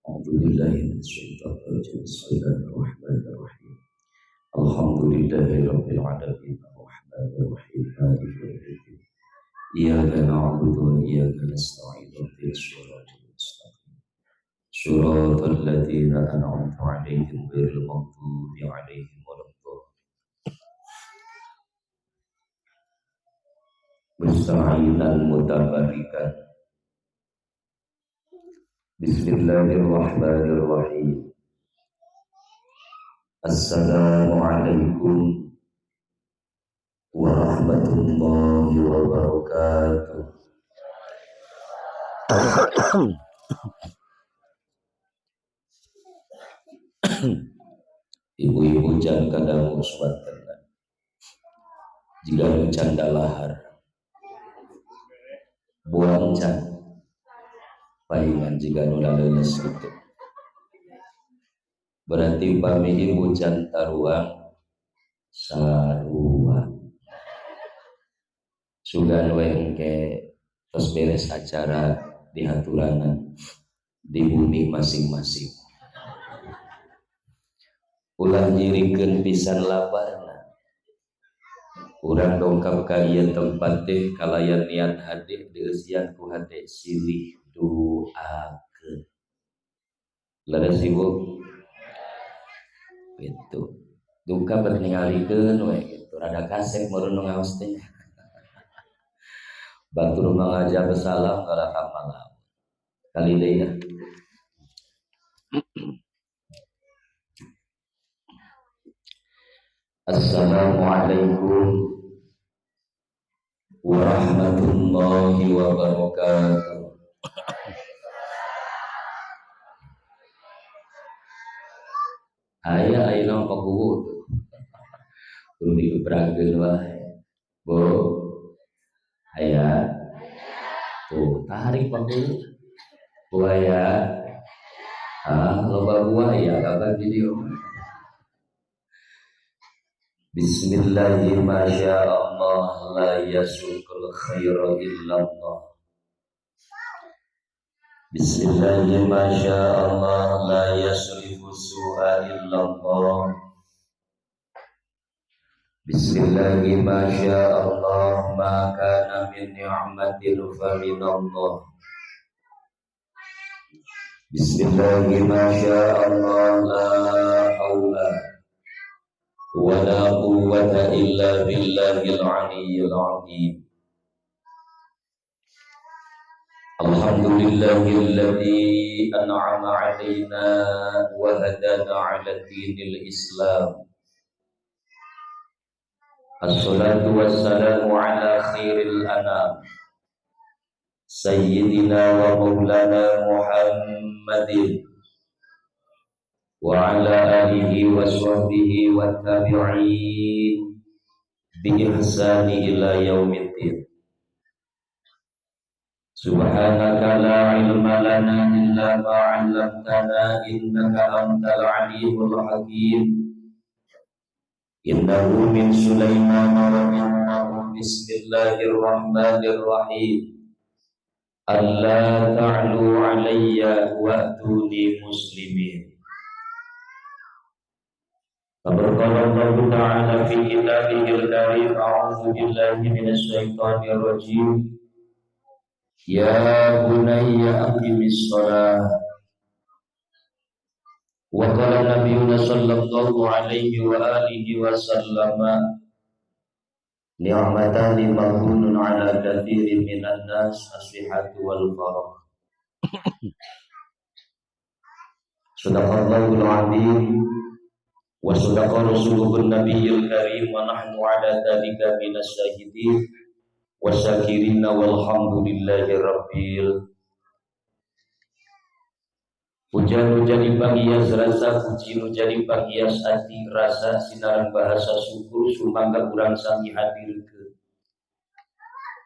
A'udzu billahi minasyaitonir rajim. Bismillahirrahmanirrahim. Alhamdulillahi rabbil alamin arrahmanir rahim maliki yaumiddin. Iyyaka na'budu wa iyyaka nasta'in. Ihdinas siratal mustaqim. Siratal ladzina an'amta 'alaihim ghairil maghdubi 'alaihim waladdallin. Musta'inan mutabarikan. Bismillahirrahmanirrahim. Assalamualaikum warahmatullahi wabarakatuh. Ibu-ibu jangan kadang uswatan. Jika nu canda lahar buang can palingan jika nu laleles gitu. Berarti pami ibu can taruang sarua. Sugan we engke tos beres acara di haturanan di bumi masing-masing. Ulah nyirikeun pisan labarna. Urang dongkap ka ieu tempat teh kalayan niat hade dieusian ku hate silih doakeun. Leres ibu? Gitu. Duka bet ningalikeun we gitu. Rada kasep meureun nu ngaos teh. Batur mangajak salam kalah ka malam. Kali deui ya. Assalamualaikum warahmatullahi wabarakatuh. Aya ayeuna mah pakuwu tuh. Kudu dikebrakeun wae. Bu. Aya. Tuh, tarik pakuwu. Bu aya. Ah, loba buaya kapan video. Bismillahirrahmanirrahim. La yasukul khaira illallah. Bismillahirrahmanirrahim. La yasrifu su'a illallah. Bismillahirrahmanirrahim. Ma kana min ni'matin fa minallah. Bismillahirrahmanirrahim. La haula wa la quwwata illa billahil aliyyil azim. Alhamdulillahilladzi an'ama 'alaina wa hadana 'ala dinil Islam. Assalatu wassalamu ala khairil anam sayyidina wa maulana Muhammadin wa ala alihi wa sahbihi wa tabi'in bi ihsani ila yaumiddin. Subhanaka la ilma lana illa ma 'allamtana innaka antal alimul hakim. Innahu min Sulaiman wa innahu bismillahirrahmanirrahim. Alla ta'lu 'alayya wa'tuni muslimin. Qala Allahu ta'ala fi kitabihil karim, a'udzu billahi minasy syaithanir rajim. Ya bunayya aqimis shalah. Wa qala nabiyyuna sallallahu alaihi wa alihi wa sallama, ni'matani maghbunun ala katsirin minan nas, as-sihhatu wal farah. Shadaqallahul azim wa sadaqa rasuluhun nabiyul karim wa nahnu ala dzalika minasy syahidin wasyakirina walhamdulillahi rabbil. Puja nu jadi panghias rasa, puji nu jadi panghias hati rasa, sinaran bahasa syukur sumangga urang sami hadirkeun.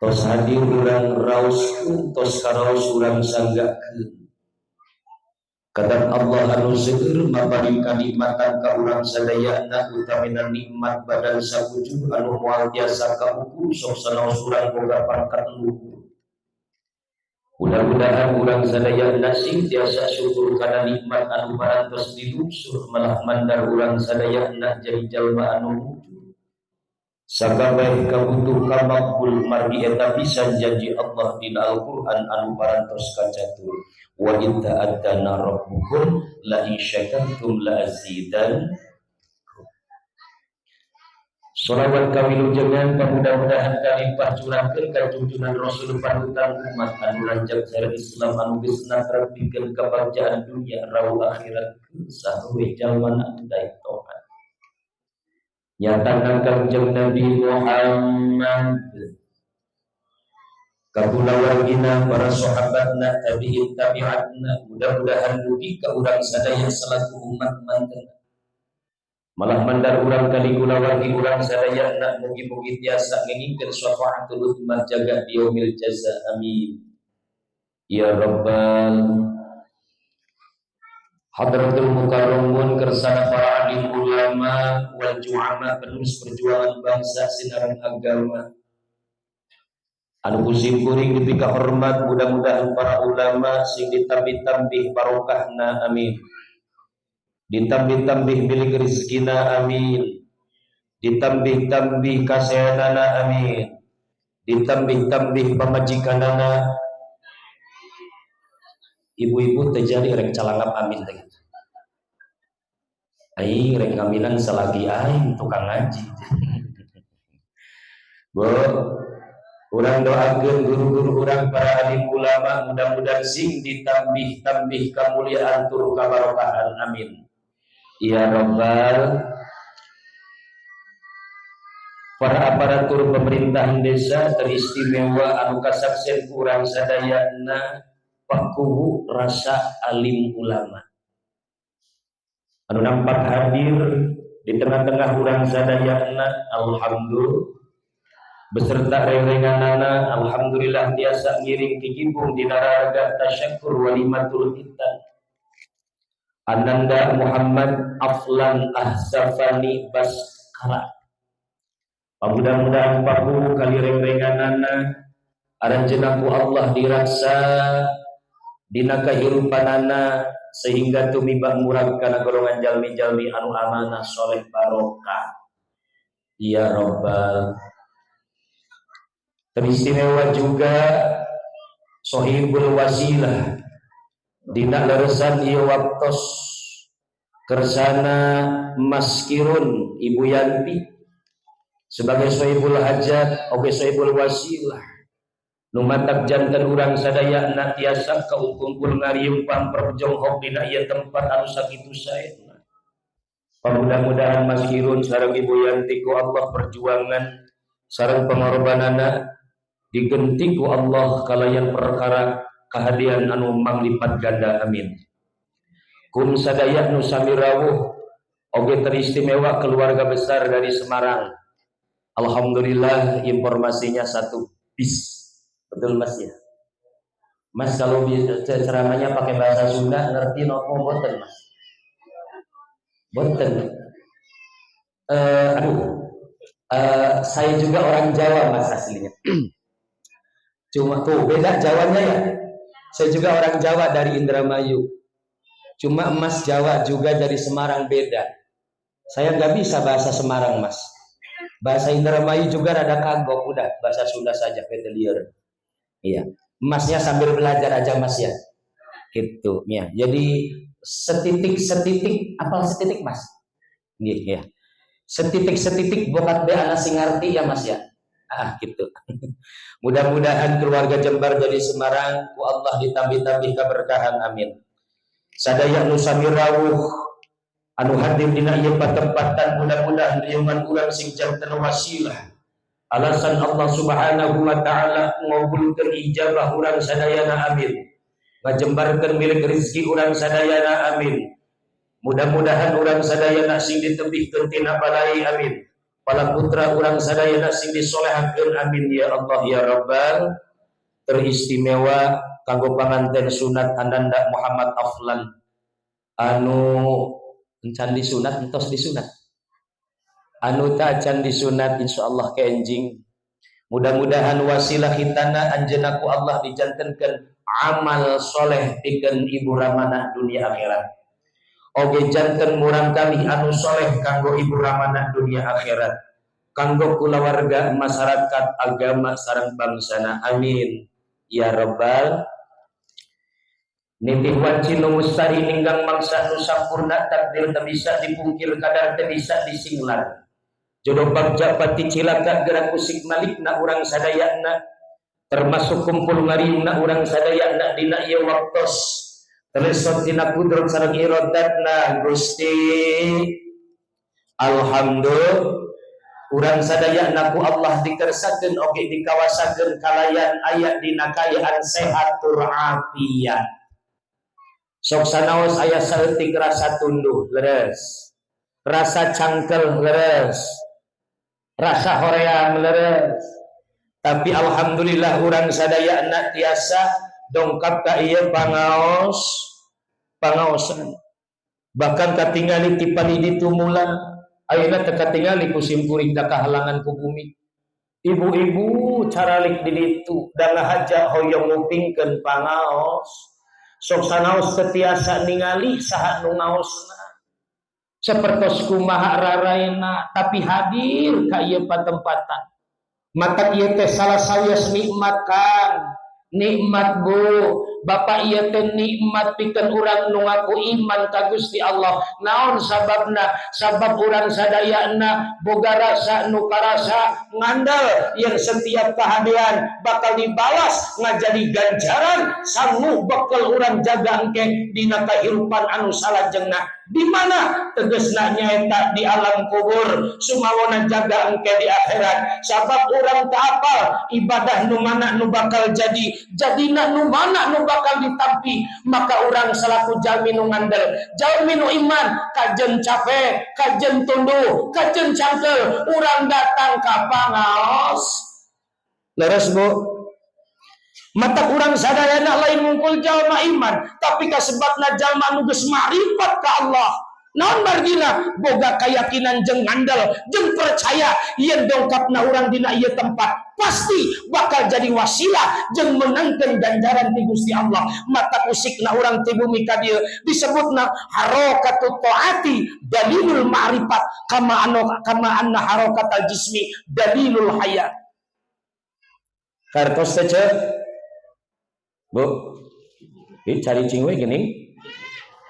Tos hadir urang raoskeun, tos karaos urang sanggakeun. Kadang Allah anu seueur mabari kanikmatan ka urang sadayana, utamina nikmat badan sakujur anu moal tiasa kaukur, sok sanaos urang boga pangkat luhur. Mudah-mudahan urang sadaya sing tiasa syukur kana nikmat anu parantos dilungsur, malah mandar urang sadaya jadi jalma anu mujur. Sakabeh kabutuh kamakbul margi eta pisan janji Allah dina Al-Qur'an anu parantos kacatur. Wa in ta'adzana rabbukum la in syakartum la azidan. Salawat kawilujengan mudah-mudahan kalimpah curahkeun ka junjungan Rasul panutan umat anu lanjak cara Islam anu geus natrep pikeun kabagjaan dunia rau akhirat, saha jalma anu daek toat. Nyatakan Kanjeng Nabi Muhammad, kakulawargina, para sahabatna, tabi'in tabi'atna, mudah-mudahan dugi ka urang sadaya selaku umat manten. Malah mandar urang kali kulawargi urang sadaya mugi-mugi tiasa ngengingkeun syafaatul uzma jaga di yaumil jaza, amin ya rabbal. Hadratul Mukarramun, kersana para alim ulama wal ju'ama, penerus perjuangan bangsa sinaran agama anu kusim kuring dipika hormat, mudah-mudahan para ulama sing ditambih-tambih barokahna, amin. Ditambih-tambih milik rizkina, amin. Ditambih-tambih kasehanana, amin. Ditambih-tambih pamajikanana. Ibu-ibu terjadi rek calangap amin teh. Aing rek ngaminan selagi aing tukang ngaji. Bu, urang doakeun guru-guru urang, para alim ulama, mudah-mudahan sing ditambih-tambih kemuliaan tur kabarokahan, amin ya rabbal. Para aparatur pemerintahan desa, teristimewa anu kasaksen kurang sadayana Pak Kuwu rasa alim ulama anu nampak hadir di tengah-tengah urang sadayana, alhamdulillah, beserta rengrenganana, alhamdulillah tiasa ngiring kikibung dina raraga tasyakur walimatul khitan Ananda Muhammad Aflan Ahzafani Baskara. Mudah-mudahan Pak Kuwu kali rengrenganana aranjeunna ku Allah diraksa dina kahirupanana sehingga tumiba murag kana golongan jalmi-jalmi anu amanah, soleh, barokah, ya robbal. Teristimewa juga sohibul wasilah dina leresan ieu waktos, kersana Maskirun, Ibu Yanti sebagai sohibul hajat oge sohibul wasilah nu matak janten urang sadaya tiasa kakumpul ngariung pamper jonghok dina ieu tempat anu sakitu saena. Mudah-mudahan Mas Kirun sareng Ibu Yanti ku Allah perjuangan sareng pengorbanana digenti ku Allah kalayan perkara kehadian anu manglipat ganda, amin. Kum sadaya nu sami rawuh oge teristimewa keluarga besar dari Semarang. Alhamdulillah, informasinya satu bis. Betul, Mas, ya? Mas, kalau ceramahnya pakai bahasa Sunda ngerti nopo boten, Mas? Boten. Aduh, saya juga orang Jawa, Mas, aslinya. Cuma tuh beda Jawanya ya. Saya juga orang Jawa dari Indramayu. Cuma Mas Jawa juga dari Semarang beda. Saya nggak bisa bahasa Semarang, Mas. Bahasa Indramayu juga rada kagok, udah bahasa Sunda saja liar. Iya. Masnya sambil belajar aja, Mas, ya. Gitu ya. Jadi setitik-setitik, apa setitik, Mas? Iya, ya. Setitik-setitik bokat be ana sing ngerti ya, Mas, ya. Ah, gitu. Mudah-mudahan keluarga Jembar dari Semarang ku Allah ditambih-tambih keberkahan, amin. Sadaya nu sami rawuh anu hadir dina ieu patempatan, mudah-mudahan riungan urang sing janten wasilah alasan Allah Subhanahu wa taala ngabulkeun ijabah urang sadayana, amin. Ngajembarkeun milik rezeki urang sadayana, amin. Mudah-mudahan urang sadayana sing ditebihkeun tina balai, amin. Para putra urang sadayana sing disolehakeun, amin ya Allah ya Rabbal. Teristimewa kanggo panganten sunat Ananda Muhammad Aflan anu encan disunat, entos disunat, anu tak acan disunat insyaallah kenjing. Mudah-mudahan wasilah khitana anjeunna ku Allah dijantenkeun Amal soleh pikeun ibu ramana dunia akhirat. Oge janten murang kali anu soleh kanggo ibu ramana dunia akhirat, kanggo kulawarga, masyarakat, agama sareng bangsana. Amin ya rabbal. Nitih wanci nu mustari, ninggang mangsa nu sampurna. Takdir teu bisa dipungkir, kadar teu bisa disinglar, jodoh bagja pati cilaka. Gerak usik malikna urang sadayana, termasuk kumpul ngariungna urang sadayana dina ieu waktos, telesot tina kudrat sareng iradatna Gusti. Alhamdulillah, urang sadayana ku Allah dikersakeun oge dikawasakeun kalayan aya dina kaayaan sehat tur afiat. Sok sanaos aya saeutik rasa tunduh, leres, rasa cangkel, leres, rasa hoream, leres, tapi alhamdulillah urang sadayana tiasa dongkap ka ieu pangaos pangaosan. Bahkan katingali ti ditu mula ayeuna teu katingali ku simkuring, da kahalangan ku bumi. Ibu-ibu caralik di ditu da ngahaja hoyong ngupingkeun pangaos. Sok sanaos teu tiasa ningali saha nu ngaosna, sapertos kumaha raraena, tapi hadir ka ieu patempatan. Matak ieu teh salah sawios nikmat, Kang, nikmat, Bu, Bapak. Ieu teh nikmat pikeun urang nu ngaku iman ka Gusti Allah. Naon sababna? Sabab urang sadayana boga rasa nu karasa ngandel yang setiap kahadean bakal dibalas ngajadi ganjaran sangu bekal urang jaga engke dina kahirupan anu salajengna. Di mana tegesna? Nyaeta di alam kubur, sumawona jaga engke di akhirat. Sabab urang teu apal ibadah nu mana nu bakal jadi jadina, nu mana nu bakal ditampi. Maka urang selaku jalmi nu ngandel, jalmi nu iman, kajen capek, kajen tunduh, kajen cangkel, urang datang ka pangaos. Leres, Bu? Matak urang sadayana lain ngungkul jalma iman, tapi kasebabna jalma nu geus makrifat ka Allah. Naon margina? Boga keyakinan jeung ngandel jeung percaya yen dongkapna urang dina ieu tempat pasti bakal jadi wasilah jeung menangkeun ganjaran ti Gusti Allah. Matak usikna urang ti bumi ka dieu disebutna harakatut taati dalilul ma'rifat, kama anu kama anna harakatal jismi dalilul hayat. Kartos teh, Bu? Ini cari cing we gini.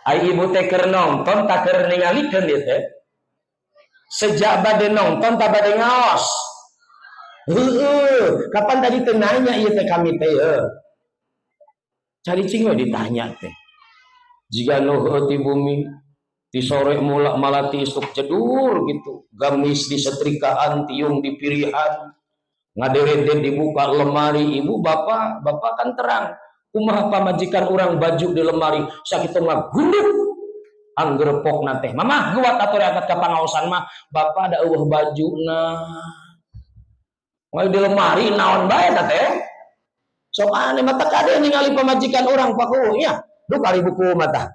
Ai ibu teh keur nonton tak keur ningalikeun ieu teh? Sejak bade nonton tak bade ngaos? Heeh, kapan tadi teh nanya ieu teh kami teh heuh. Cari cing we ditanya teh. Jika nu ti bumi di sore mula malati isuk jedur gitu. Gamis disetrikaan, tiung dipirihan. Ngaderede dibuka lemari ibu bapak, bapak kan terang. Kumaha pamajikan urang baju di lemari sakitu ngagunduk angger pokna teh. Mamah guat atuh angkat ka pangaosan mah, bapak ada eueuh bajuna. Moal di lemari naon bae ta teh? Sok aneh mata kade ningali pamajikan urang paku nya. Duh kali buku mata.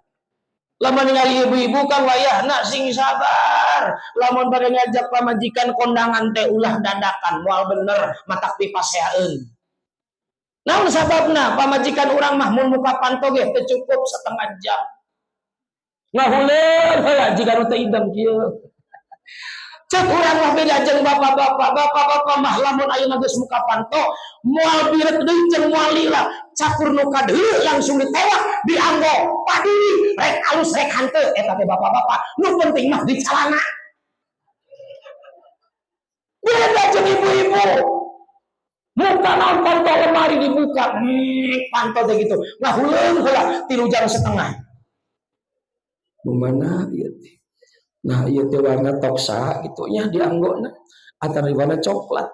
Lamun ningali ibu-ibu kan wayahna sing sabar. Lamun bade ngajak pamajikan kondangan teh ulah dadakan, moal bener, matak pipaseaeun. Naon sababna? Pamajikan urang mah mun muka panto ge teu cukup setengah jam. Ngahuleun heula jiga nu teu idem kieu. Cek urang mah beda jeung bapak-bapak. Bapak-bapak mah lamun ayeuna geus muka panto, moal biret deui jeung moal lila. Cakur nu kadeuleu langsung ditewak, dianggo, paduli rek alus rek hanteu eta teh bapak-bapak. Nu penting mah di calana. Beda jeung ibu-ibu. Muka naon panto lemari dibuka, panto teh gitu. Ngahuleung heula 3,5 jam. Nu mana ieu teh? Nah, ieu teh warna toksa gitu nya dianggona antara warna coklat.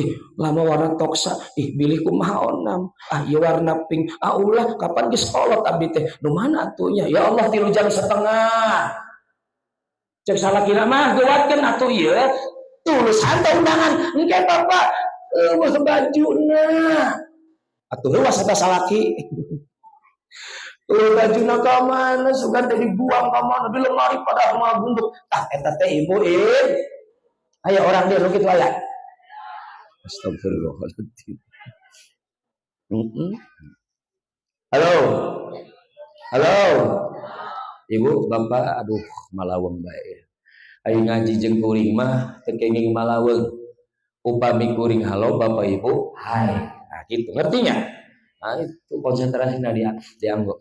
Ih, lama warna toksa, ih bilih kumaha onam. Ah, ieu warna pink. Ah, ulah kapan geus kolot abdi teh. Nu mana atuh nya? Ya Allah, 3,5 jam. Cek salakina mah geuwatkeun atuh ieu. Tulus hantu undangan. Engke bapak eueuh bajuna. Atuh leuwas eta salaki. Bajuna ka mana sugan teh dibuang ka mana di lemari pada mah gunduk. Tah eta teh ibu in. Ayo orang dia nu kitu aya. Astagfirullahaladzim. Halo, halo, ibu, bapak, aduh, malaweng bae. Ayo ngaji jeung kuring mah teu kenging malaweng. Upami kuring halo, bapak ibu, hai. Nah, gitu, ngertinya? Nah, itu konsentrasi di dianggo.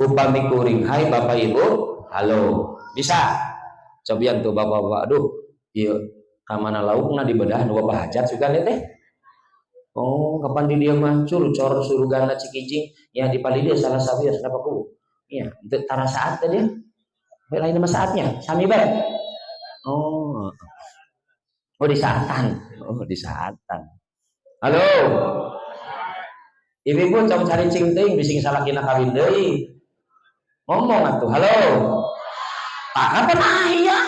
Upami kuring hai, bapak ibu, halo. Bisa? Cobian tuh bapak-bapak, aduh, iya, kamana laukna di bedah nu bapak hajat sugan teh. Oh, kapan di dia mah curcor surugana Cikijing, ya di pali dia salah satu ya kenapa ku? Iya, untuk tara saat tadi ya. Lain nama saatnya, sami bae. Oh. Oh, di saatan. Oh, di saatan. Halo. Ibu-ibu tong caricing teuing, bising salakina kawin deui. Ngomong atuh, halo. Pak, kapan aya?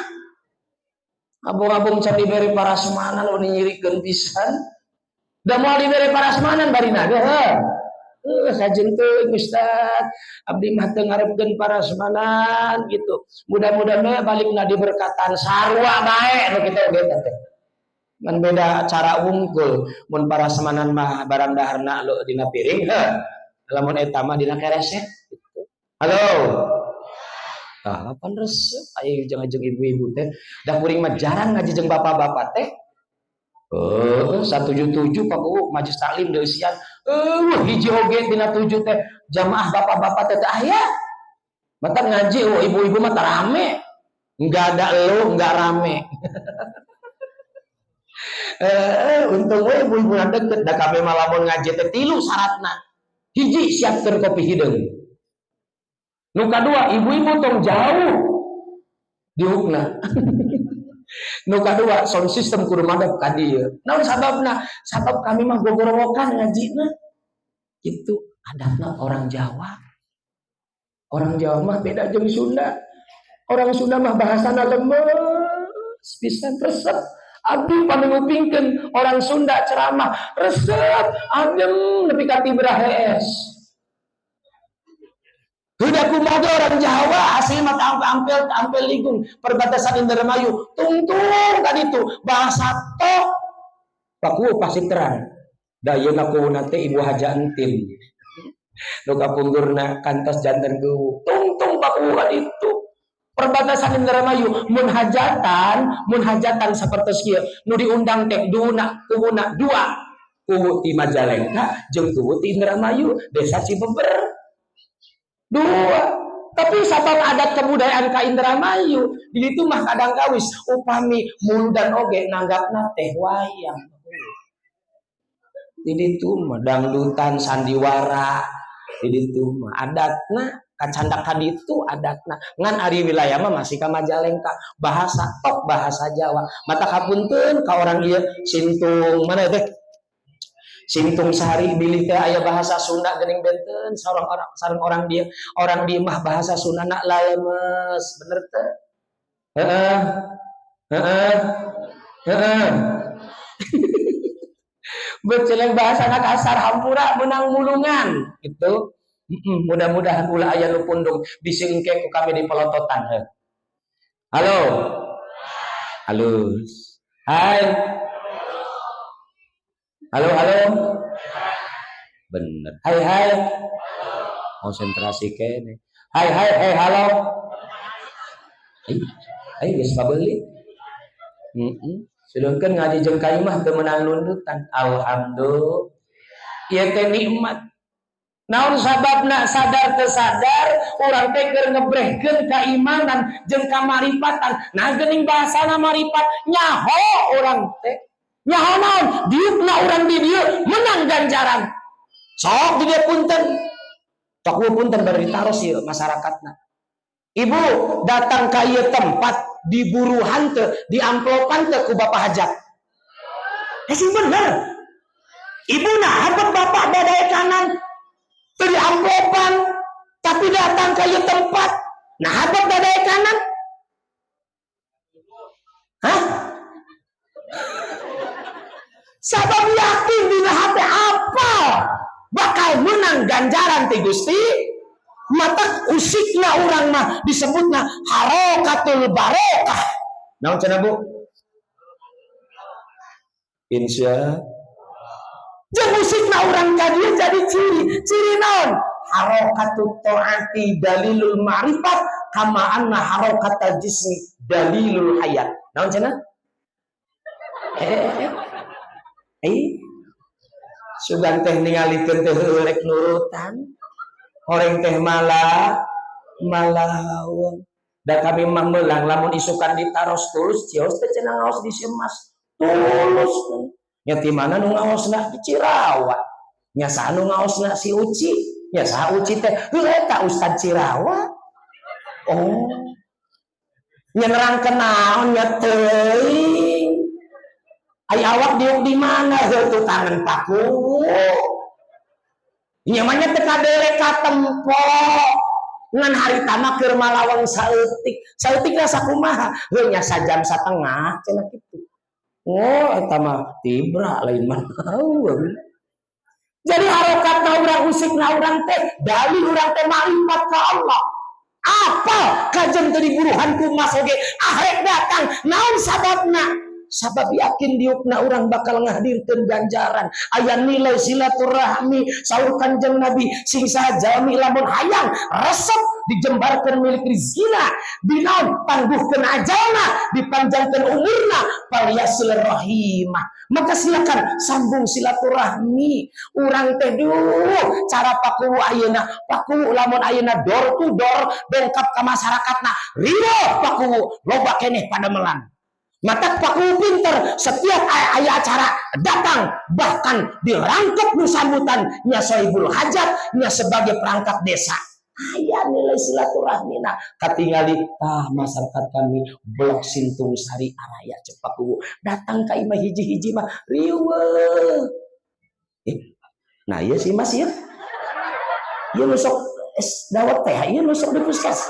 Abong-abong can dibere parasmanan nu nyirikeun pisan. Da moal dibere parasmanan barina ge heuh. Heuh, sajen teuing Ustaz. Abdi mah teu ngarepkeun parasmanan gitu. Mudah-mudahan we balikna diberkatan, sarua bae nu kitu oge teh. Ngan beda cara wungkul. Mun parasmanan mah barang daharna lo dina piring heuh. Lamun eta mah dina keresek gitu. Halo. Ah, kapan resep ayo jangan jeung ibu-ibu teh. Da kuring mah jarang ngaji jeung bapak-bapak teh. Eh, 177 Pak Bu, majelis taklim deusian. Hiji oge tina tujuh teh jamaah bapak-bapak teh aya. Matak ngaji oh ibu-ibu mah rame. Enggak ada elu, enggak rame. Eh, untung we ibu-ibu deket, da kami mah lamun ngaji teh tilu syaratna. Hiji, siapkeun kopi hideung. Nu kadua, ibu-ibu tong jauh diukna. Nu kadua, sound system kudu madep ka dieu. Naon sababna? Sabab kami mah gogorowokan ngajina. Itu adatna orang Jawa. Orang Jawa mah beda jeung Sunda. Orang Sunda mah bahasana lemes pisan, resep. Abdi pamingupingkeun orang Sunda ceramah resep, adem nepi ka tibra hees. Udah kumaha orang Jawa asli mah ampel ampel ligung perbatasan Indramayu tungtung tadi itu bahasa tok paku pasti terang. Da yeuna kuwuna teh Ibu Haja Entin. Nu kapunggurna kantos janten kuwu. Tungtung paku itu perbatasan Indramayu mun hajatan sapertos kieu nu diundang teh duna kuwuna dua, kuwu ti Majalengka jeung kuwu ti Indramayu, Desa Cibeber, dua. Tapi sabab adat kebudayaan ka Indramayu di ditu mah kadang kawis upami muludan oge nanggapna teh wayang. Di ditu mah dangdutan, sandiwara. Di ditu mah adatna kacandak ka ditu adatna, ngan ari wilayah mah masih ka Majalengka, bahasa tok bahasa Jawa. Mata kapunten ka orang ieu Sintung mana teh, Sintung Sari, bilih teh aya bahasa Sunda geuning benten sareng orang, sareng orang dia. Orang dia mah bahasa Sunda nak lalemes, bener teh? Heeh, heeh, heeh. Beceleng bahasa kasar, hampura menang mulungan gitu. Mudah-mudahan ulah aya nu pundung, bisi engke ku kami di pelototan heuh. Halo, halus, hai, halo, halo, bener, hai, hai, konsentrasi kene, hai, hai, hai, halo, ai ai geus pabeli. Sedangkan ngaji jeung kai mah teu meunang nundutan. Alhamdulillah, ieu teh nikmat. Naon sababna? Sadar teu sadar urang teh keur ngebrehkeun keimanan jeung kamaripatan. Nah, geuning bahasana maripat, nyaho urang teh. Nyaho naon? Diukna urang di dieu menang ganjaran. Sok di dieu punten. Tok punten bari ditaros ieu masyarakatna. Ibu datang ka ieu tempat diburuhan teu, diamplopan teu ku bapak hajat? Eh, sih bener. Ibu nah habet bapak badai kanan teu diamplopan, tapi datang ke ieu tempat nah habet badai kanan. Hah? Sabab yakin dina hati apa bakal menang ganjaran ti Gusti. Mata usikna urang mah disebutna harokatul barokah. Naon cenah, Bu? Insya. Jeung usikna urang ka dieu jadi ciri. Ciri naon? Harakatut taati dalilul ma'rifat kama anna harakatal jismi dalilul hayat. Naon cenah? Eh, eh, sugan teh ningalikeun teh rek nurutan, horeng teh malah malaweng. Da kami mah meulang lamun isukan ditaros Tulus, Cios teh cenah ngaos di si Emas. Tulus. Nya ti mana nu ngaosna? Di Cirawa. Nya saha nu ngaosna? Si Uci. Nya saha Uci teh? Heuh, eta Ustad Cirawa. Oh. Nya nerangkeun naon nya teuing. Ai awak diuk di mana? Heuh, tukangan paku. Nya mah nya teu kadele katempo. Ngan harita mah keur malawang saeutik. Saeutik rasa kumaha? Heuh, nya sajam satengah cenah kitu. Oh, eta mah tibra lain mah. Jadi harokatna urang, usikna urang teh dalil urang teh makrifat ka Allah. Apa kajen teu diburuhan ku mas oge arek datang, naon sababna? Sabab yakin diukna urang bakal ngahadirkeun ganjaran. Aya nilai silaturahmi. Saur Kanjeng Nabi, sing saha jalmi lamun hayang resep dijembarkeun milik rizkina, dinaon tangguhkeun ajalna, dipanjangkeun umurna, falyasil rahimah, maka silakan sambung silaturahmi. Urang teh duh, cara Pakuwu ayeuna, Pakuwu lamun ayeuna door to door dongkap ka masyarakatna, riweuh. Pakuwu loba keneh padamelan. Matak Pakuwu pinter, setiap aya acara datang, bahkan dirangkep nu sambutan nya sohibul hajat, nya sebagai perangkat desa. Aya nilai silaturahmina katingali tah masyarakat kami Blok Sintung Sari araya. Cek Pakuwu datang ka imah hiji-hiji mah riweuh. Eh, nah iya sih, Mas, ya. Ieu nu sok es dawet teh, ieu nu sok di puskes.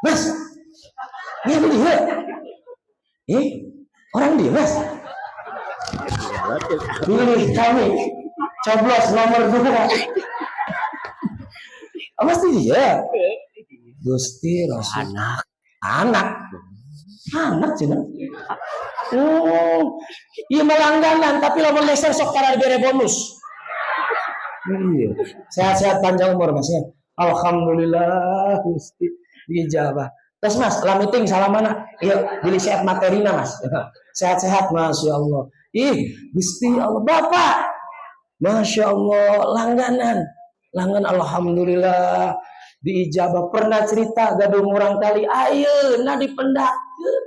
Mas, ieu di dieu. Eh, orang dia, Mas. Pilih kami. Coblos nomor 2. Oh, pasti dia. Gusti Rasul. Anak. Anak. Anak cina. Oh, iya melangganan, tapi lamun leser sok para dibere bonus. Iya. Sehat-sehat, panjang umur, Mas, ya. Alhamdulillah Gusti dijabah. Terus Mas, lah meeting salah mana? Iya, beli siap materina, Mas. Sehat-sehat, Masya Allah. Ih, Gusti Allah, Bapak. Masya Allah, langganan. Langganan, alhamdulillah diijabah. Pernah cerita gaduh murang kali ayeuna dipendakkeun.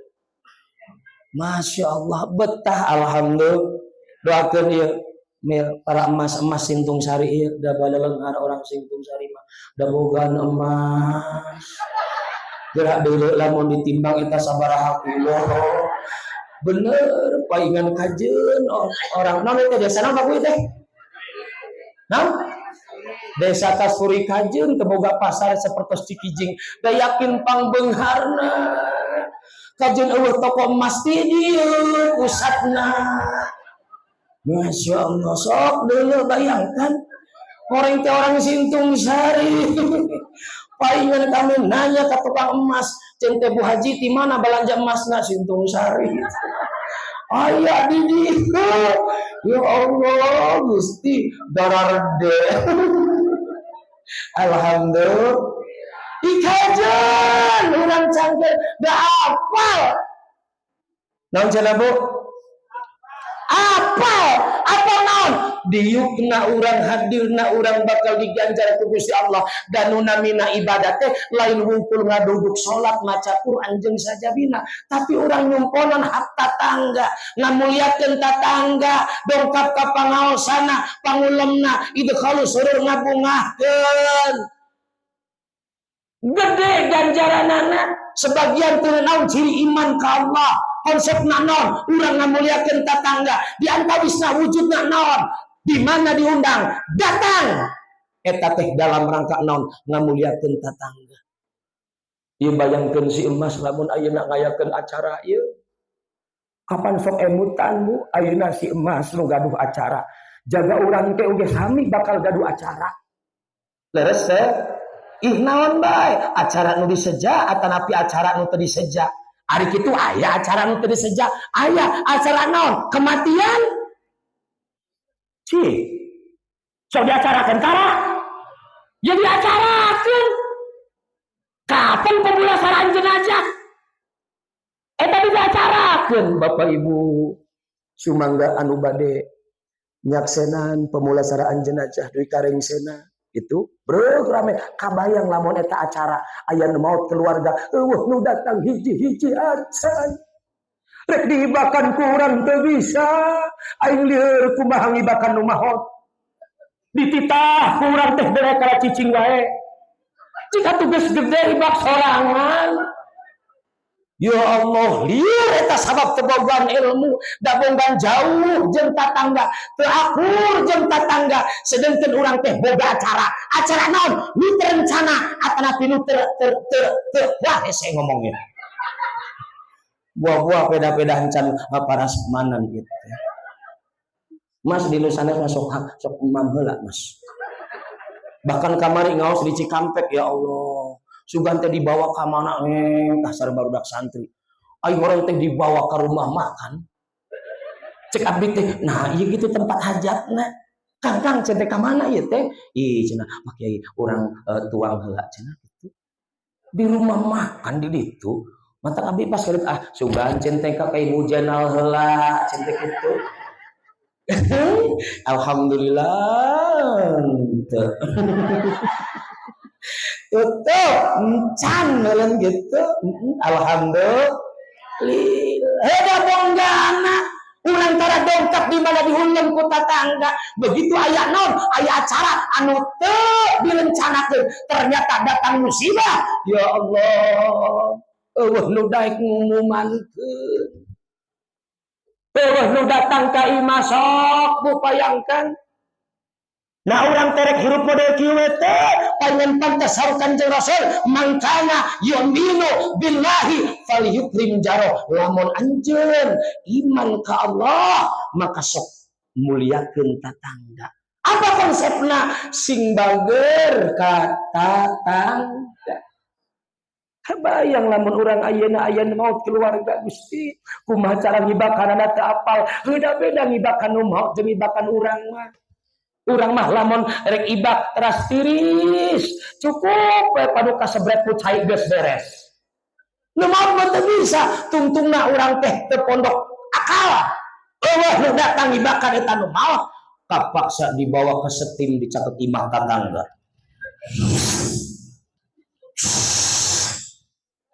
Masya Allah, betah, alhamdulillah. Doakeun ieu para emas-emas Sintung Sari ieu, da balelenghar orang Sintung Sari mah da bogaan emas. Gerak deuleu lamun ditimbang eta sabaraha kilo. Bener paingan kajeun orang naon teh, desa naon Pak teh? Naon? Desa Kasturi Kajeun teboga pasar seperti Cikijing. Da yakin pangbeungharna. Kajeun euweuh toko emas di dieu pusatna. Masya Allah, sok dulu bayangkan orang teh orang Sintung Sari. Palingan kami nanya ke tukang emas, cente Bu Haji di mana belanja emasna? Sintung Sari. Aya di dieu. Ya Allah, Gusti, dararde. Alhamdulillah. Ikajan urang cangkeul da apal. Naon cenah, Bu? Apal, apa naon? Diukna urang hadirna urang bakal diganjar ku Gusti Allah, dan nu namina ibadah teh lain wungkul ngaduduk salat, maca Quran jeung sajabina, tapi urang nyumponan hak tatangga, ngamuliakeun tatangga, dongkap ka pangaosana, pangulemna, idkhalus surur, ngabungahkeun, gede ganjaranana. Sebagian teu naon ciri iman ka Allah, konsep naon urang ngamuliakeun tatangga, di antawisna wujudna naon, di mana diundang datang, eta teh dalam rangka naon? Ngamuliakeun tatangga. Ieu bayangkeun si Emas lamun ayeuna ngayakeun acara ieu kapan sok emutan, Bu. Ayeuna si Emas nu gaduh acara, jaga urang teh oge sami bakal gaduh acara, leres teh? Ih, naon bae, acara nu diseja atanapi acara nu teu diseja. Ari kitu aya acara nu teu diseja, aya acara naon? Kematian. Ci. Sok diacarakeun kara. Jadi acarakeun. Kapan pemulasaraan jenazah? Eta diacarakeun, Bapak Ibu. Sumangga anu bade nyaksenan pemulasaraan jenazah dugi ka rengsena itu bro rame. Kabayang lamun eta acara aya nu maot keluarga, euweuh nu datang hiji-hiji acan. Rek diibakan kurang teu bisa, aing lieur kumaha ngibakan nu maot. Dititah kurang teh bere kala cicing wae jika tugas gede ibak sorangan. Ya Allah, lieur eta sabab teu bogaan ilmu, da bonggan jauh jeung tatangga, teu akur jeung tatangga, sedengkeun urang teh boga acara. Acara naon? Nu terencana atanapi nu ter ter ter ter, wah, hese ngomongnya. Buah-buah peda-peda encan parasmanan gitu. Mas, di nusana mah sok sok mam heula, Mas. Bahkan kamari ngaos di Cikampek, ya Allah. Sugan teh dibawa ka mana kasar barudak santri. Ayo orang teh dibawa ke rumah makan. Cek abdi teh, nah iya gitu tempat hajatna. Kang, Kang, cek teh ka mana ieu teh? Ih, cenah, Pak Kiai, urang tuang heula cenah gitu. Di rumah makan di ditu. Mantap abdi pas kali ah sugan cen teh ka Ibu Janal heula cen teh kitu. Alhamdulillah. Teu. Tutup encan meureun gitu. Alhamdulillah. Heda bonggana. Urang tara dongkap di mana dihulem ku tatangga. Begitu aya naon, aya acara anu teu direncanakeun, ternyata datang musibah. Ya Allah. Euweuh nu daek ngumumankeun. Euweuh nu datang ka imah, sok bu bayangkan. Nah, urang teh rek hirup model kieu teh palingan pantas saur Kanjeng Rasul, man kana yu'minu billahi falyukrim jaro. Lamun anjeun iman ka Allah, maka sok muliakeun tatangga. Apa konsepna? Sing bager ka tatangga. Kabayang lamun urang ayeuna aya maut keluarga, Gusti, kumaha cara ngibakanana teu apal. Heuda beda ngibakan nu maut jeung ngibakan urang mah. Urang mah lamun rek ibak teras tiris, cukup we paduka sebret ku cai geus beres. Nu maot mah teu bisa, tungtungna urang teh teu pondok akal. Euweuh nu datang ngibakan eta nu maot, kapaksa dibawa ke setim di caket imah tatangga.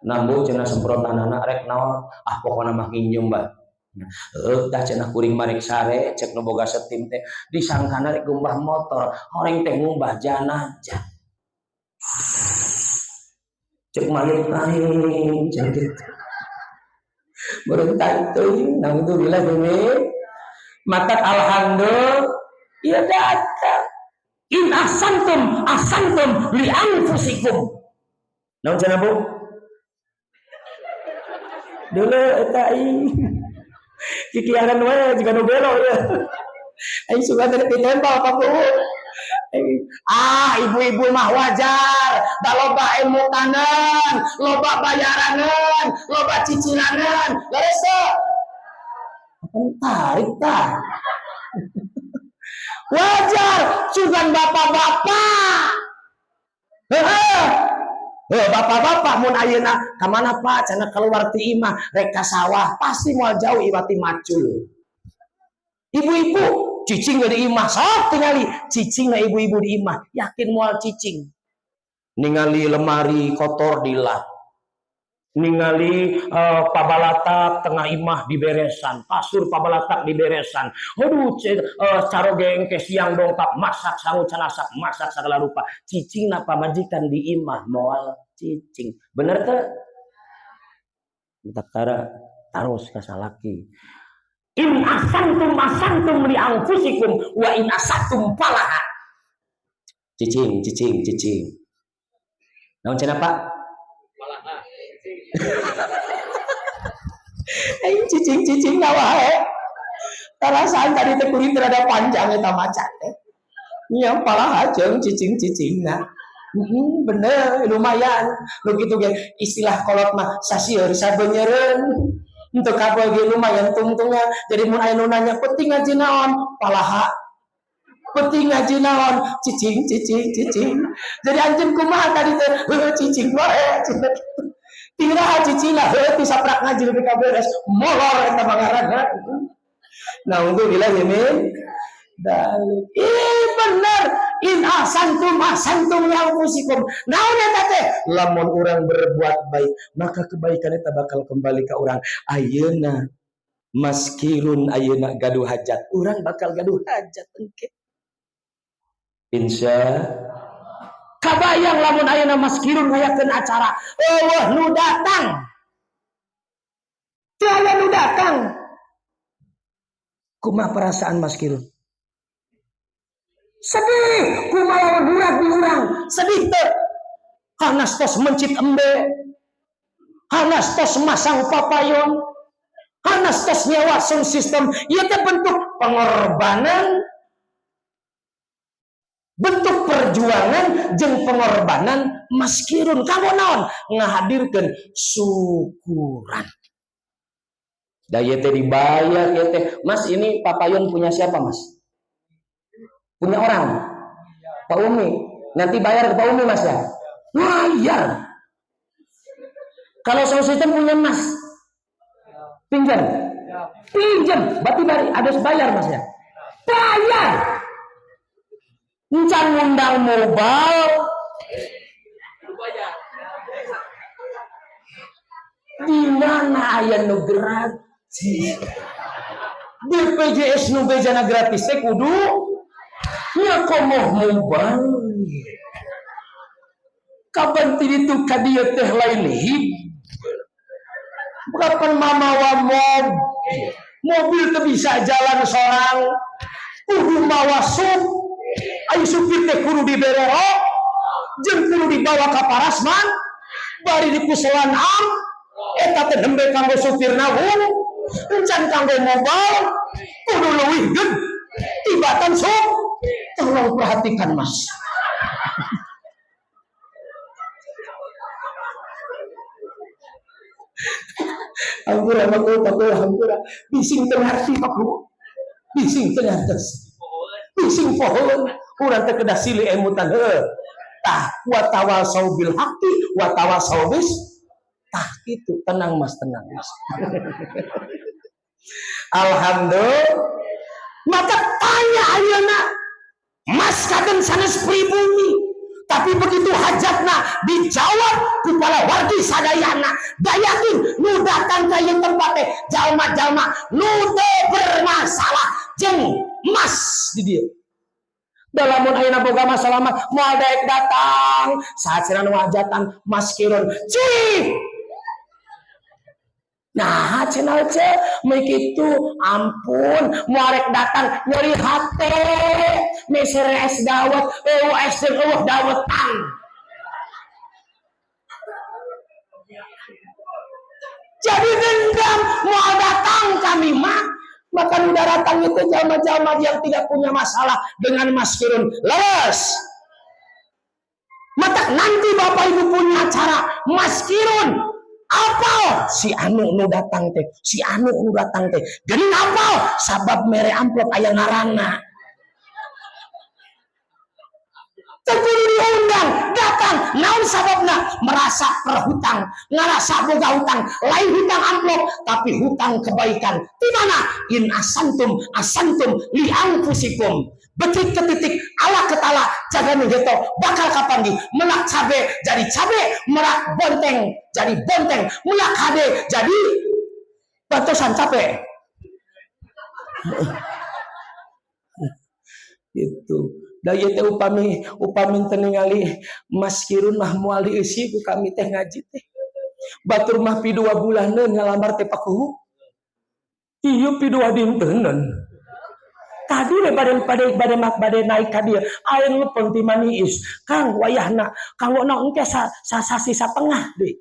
Nambu cenah semprotanana rek naon? Ah, pokona mah nginjem bae. Heuh, tah cenah kuring marek sare, cek nu boga setim teh disangkana rek ngumbah motor, horeng teh ngumbah janajah. Cek mayit aing cek gitu. Meureun teuing, naudzubillah demi matak alhamdulillah ieu datang. In ahsantum ahsantum li anfusikum. Naon cenah, Bu? Dulu eta aing kikiaran we jiga nu belo ya. Aing suka teh ditempel ka Bu. Ah, ibu-ibu mah wajar, da loba emutanan, loba bayaranan, loba cicilanan. Leres teu? Apa tarik tah? Wajar, cuman bapak-bapak. Heeh. Heuh, bapak-bapak mun ayeuna ka mana, Pak? Cenah keluar ti imah rek ka sawah, pasti moal jauh imah ti macul. Ibu-ibu cicing di imah, sok tingali cicing na ibu-ibu di imah, yakin moal cicing. Ningali lemari kotor dilap. Ningali pabalatak tengah imah diberesan, kasur pabalatak diberesan. Aduh, caroge engke siang dongkap masak sangu canasak, masak segala rupa. Cicing na pamajikan di imah moal cicing. Bener teu? Tara tarus ka salaki. In ahsantum ahsantum li anfusikum wa in asatum falaha. Cicing, cicing, cicing. Naon cenah, Pak? Aing cicing-cicing na wae. Tarasaan tadi teh kuring rada panjang eta maca teh. Nya palaha jeung cicing-cicingna. Bener, lumayan. Nu kitu ge istilah kolot mah sasieur sabeunyereun. Untuk kabel ge lumayan tungtungna. Jadi mun aya nu nanya penting ngaji naon? Palaha. Penting ngaji naon, cicing cicing cicing. Jadi anjeun kumaha tadi teh? Heuh, cicing wae cenah. Tinggal cicing lah, heuh, ti saprak ngaji lebih ka beres molor eta bangaranna. Naudzubillah min dalik. Ih, bener, in ahsantum ahsantum li anfusikum. Naon eta teh? Lamun urang berbuat baik, maka kebaikan eta bakal kembali ka urang. Ayeuna Mas Kirun ayeuna gaduh hajat, urang bakal gaduh hajat engke. Insya Kabayang lamun ayeuna Mas Kirun ngayakeun acara, euweuh nu datang. Teu aya nu datang. Kumaha perasaan Mas Kirun? Sedih, kumaha lamun burak di urang? Sedih teu? Hanas tos mencit embe. Hanas tos masang papayon. Hanas tos nyewa sound system. Ieu teh bentuk pengorbanan, bentuk perjuangan jeung pengorbanan Mas Kirun. Kamu naon? Ngahadirkeun syukuran. Da ieu teh dibayar ieu teh. Mas, ini papayon punya siapa, Mas? Punya orang. Pak Umi. Nanti bayar ke Pak Umi, Mas, ya? Bayar. Kalau sound system punya Mas. Pinjam. Pinjam. Berarti harus bayar, Mas, ya? Bayar. Encan ngundang mobile. Di mana aya nu gratis? BPJS nu bejana gratis teh kudu nya komoh mobile. Kapan ti ditu ka dieu teh lain hib. Kapan mamawa mobil? Mobil teu bisa jalan sorang. Kudu mawa sup. Ayo supir teh kudu diberero, jeung kudu dibawa ka parasman, bari dikuselan am, eta teh nembe kanggo supirna hung, encan kanggo mobile, kudu leuwih ged, tibatan sup. Tolong perhatikan, Mas. Hampura maku, paku, hampura. Bising teu ngarti, paku. Bising teu ngartos. Bising pohon. Urang teh kedah silih emutan heuh. Tah, wa tawasau bil haqqi wa tawasau bis. Tah kitu, tenang Mas, tenang Mas. Alhamdulillah. Maka tanya ayeuna Mas kaden sanes pribumi, tapi begitu hajatna dijawab ku para wargi sadayana. Da yakin nu datang ka ieu tempat teh jalma-jalma nu teu bermasalah jeung Mas di dieu. Da lamun ayeuna boga masalah mah moal daek datang. Saat cenah nu hajatan Mas Kirun. Cih. Nah, cenah ce, meuy kitu, ampun, moal rek datang nyeri hate, meser es dawet, eueuh es teh eueuh dawetan. Jadi dendam moal datang kami mah. Maka udah datang itu jalma-jalma yang tidak punya masalah dengan Mas Kirun. Leres. Maka nanti Bapak Ibu punya acara Mas Kirun. Apal si anu nu datang teh, si anu nu datang teh. Geuning apal sabab mere amplop aya ngaranna. Teu kudu diundang, datang. Naon sababna? Merasa perhutang, ngarasa boga hutang, lain hutang amplop tapi hutang kebaikan. Di mana? In asantum asantum li anfusikum. Betik ke titik, ala ketala, jaga nu geto, bakal kapanggih, melak cabe jadi cabe, melak bonteng jadi bonteng, melak hade jadi batosan capek. Gitu. Da ieu teh upami teu ningali Mas Kirun mah moal dieusi ku kami teh ngaji teh. Batur mah pi 2 bulaneun ngalamar teh pakuhu. Ieu pi 2 dintenan. Tadi we bade naik ka dieu, aya nu lepon ti Maniis. Kang wayahna kanggo naon engke sasasi satengah deui.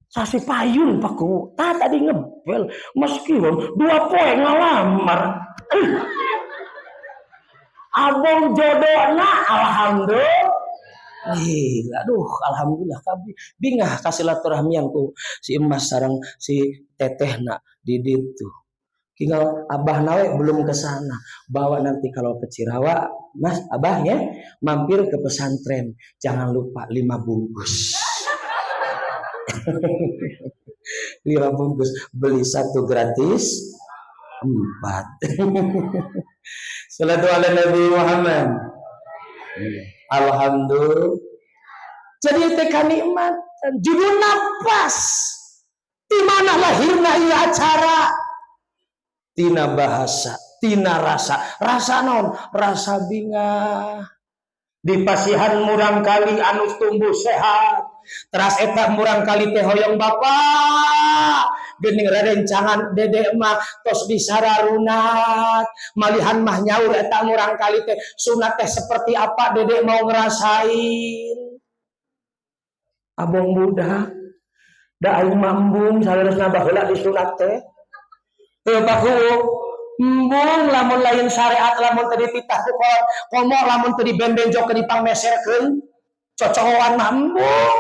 Sasi payun pakuhu. Tah tadi ngebel Mas Kirun 2 poe ngalamar. Abong jodohna alhamdulillah. Aduh, alhamdulillah kabeh bingah ka silaturahmian ku si emas sareng si tetehna di ditu. Tinggal Abah nawe belum ke sana. Bawa nanti kalau ke Cirawa, Mas, Abah ya, mampir ke pesantren. Jangan lupa 5 bungkus. 5 bungkus, beli 1 gratis 4. Salatu ala Nabi Muhammad. Alhamdulillah. Jadi teh kanikmatan, judulna pas. Di mana lahirna ieu acara? Tina bahasa, tina rasa. Rasa naon? Rasa bingah. Di pasihan murangkali anu tumbuh sehat. Teras eta murangkali teh hoyong bapak. Geuning rerencangan dedek mah tos disararunat. Malihan mah nyaur eta murangkali teh sunat teh seperti apa dedek mau ngerasain. Abong budak. Da aing mah embung saleresna baheula disunat teh. Teu paku embung lamun lain syariat lamun teu dititah ku kolot komo lamun teu dibenbenjok ke dipangmeserkeun cocoan mah embung.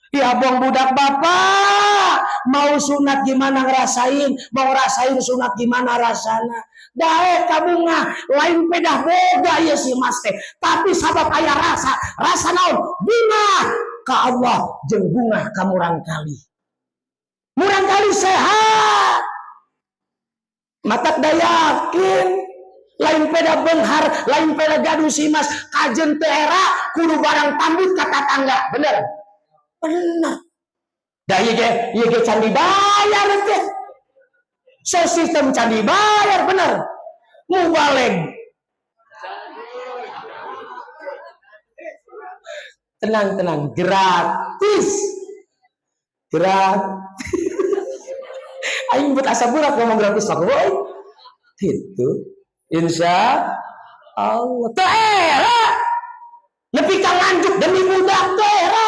Ya abong budak bapak mau sunat gimana ngerasain, mau ngerasain sunat gimana rasana. Daek kabungah lain pedah boga ieu si mas teh, tapi sabab aya rasa, rasa naon? Bungah ka Allah jeung bungah ka murangkali. Murangkali sehat. Matak da yakin lain peda benghar, lain peda gaduh si mas, kajen teu era kudu barang tambut ka tatangga, bener? Bener. Da ieu ge can dibayar teh. So sistem can dibayar bener. Mubaleg. Tenang, tenang, gratis. Gratis. Aing buat asa burak ngomong gratis mah euy. Gitu. Insya Allah. Teu era. Nepi ka nganjuk demi budak teu era.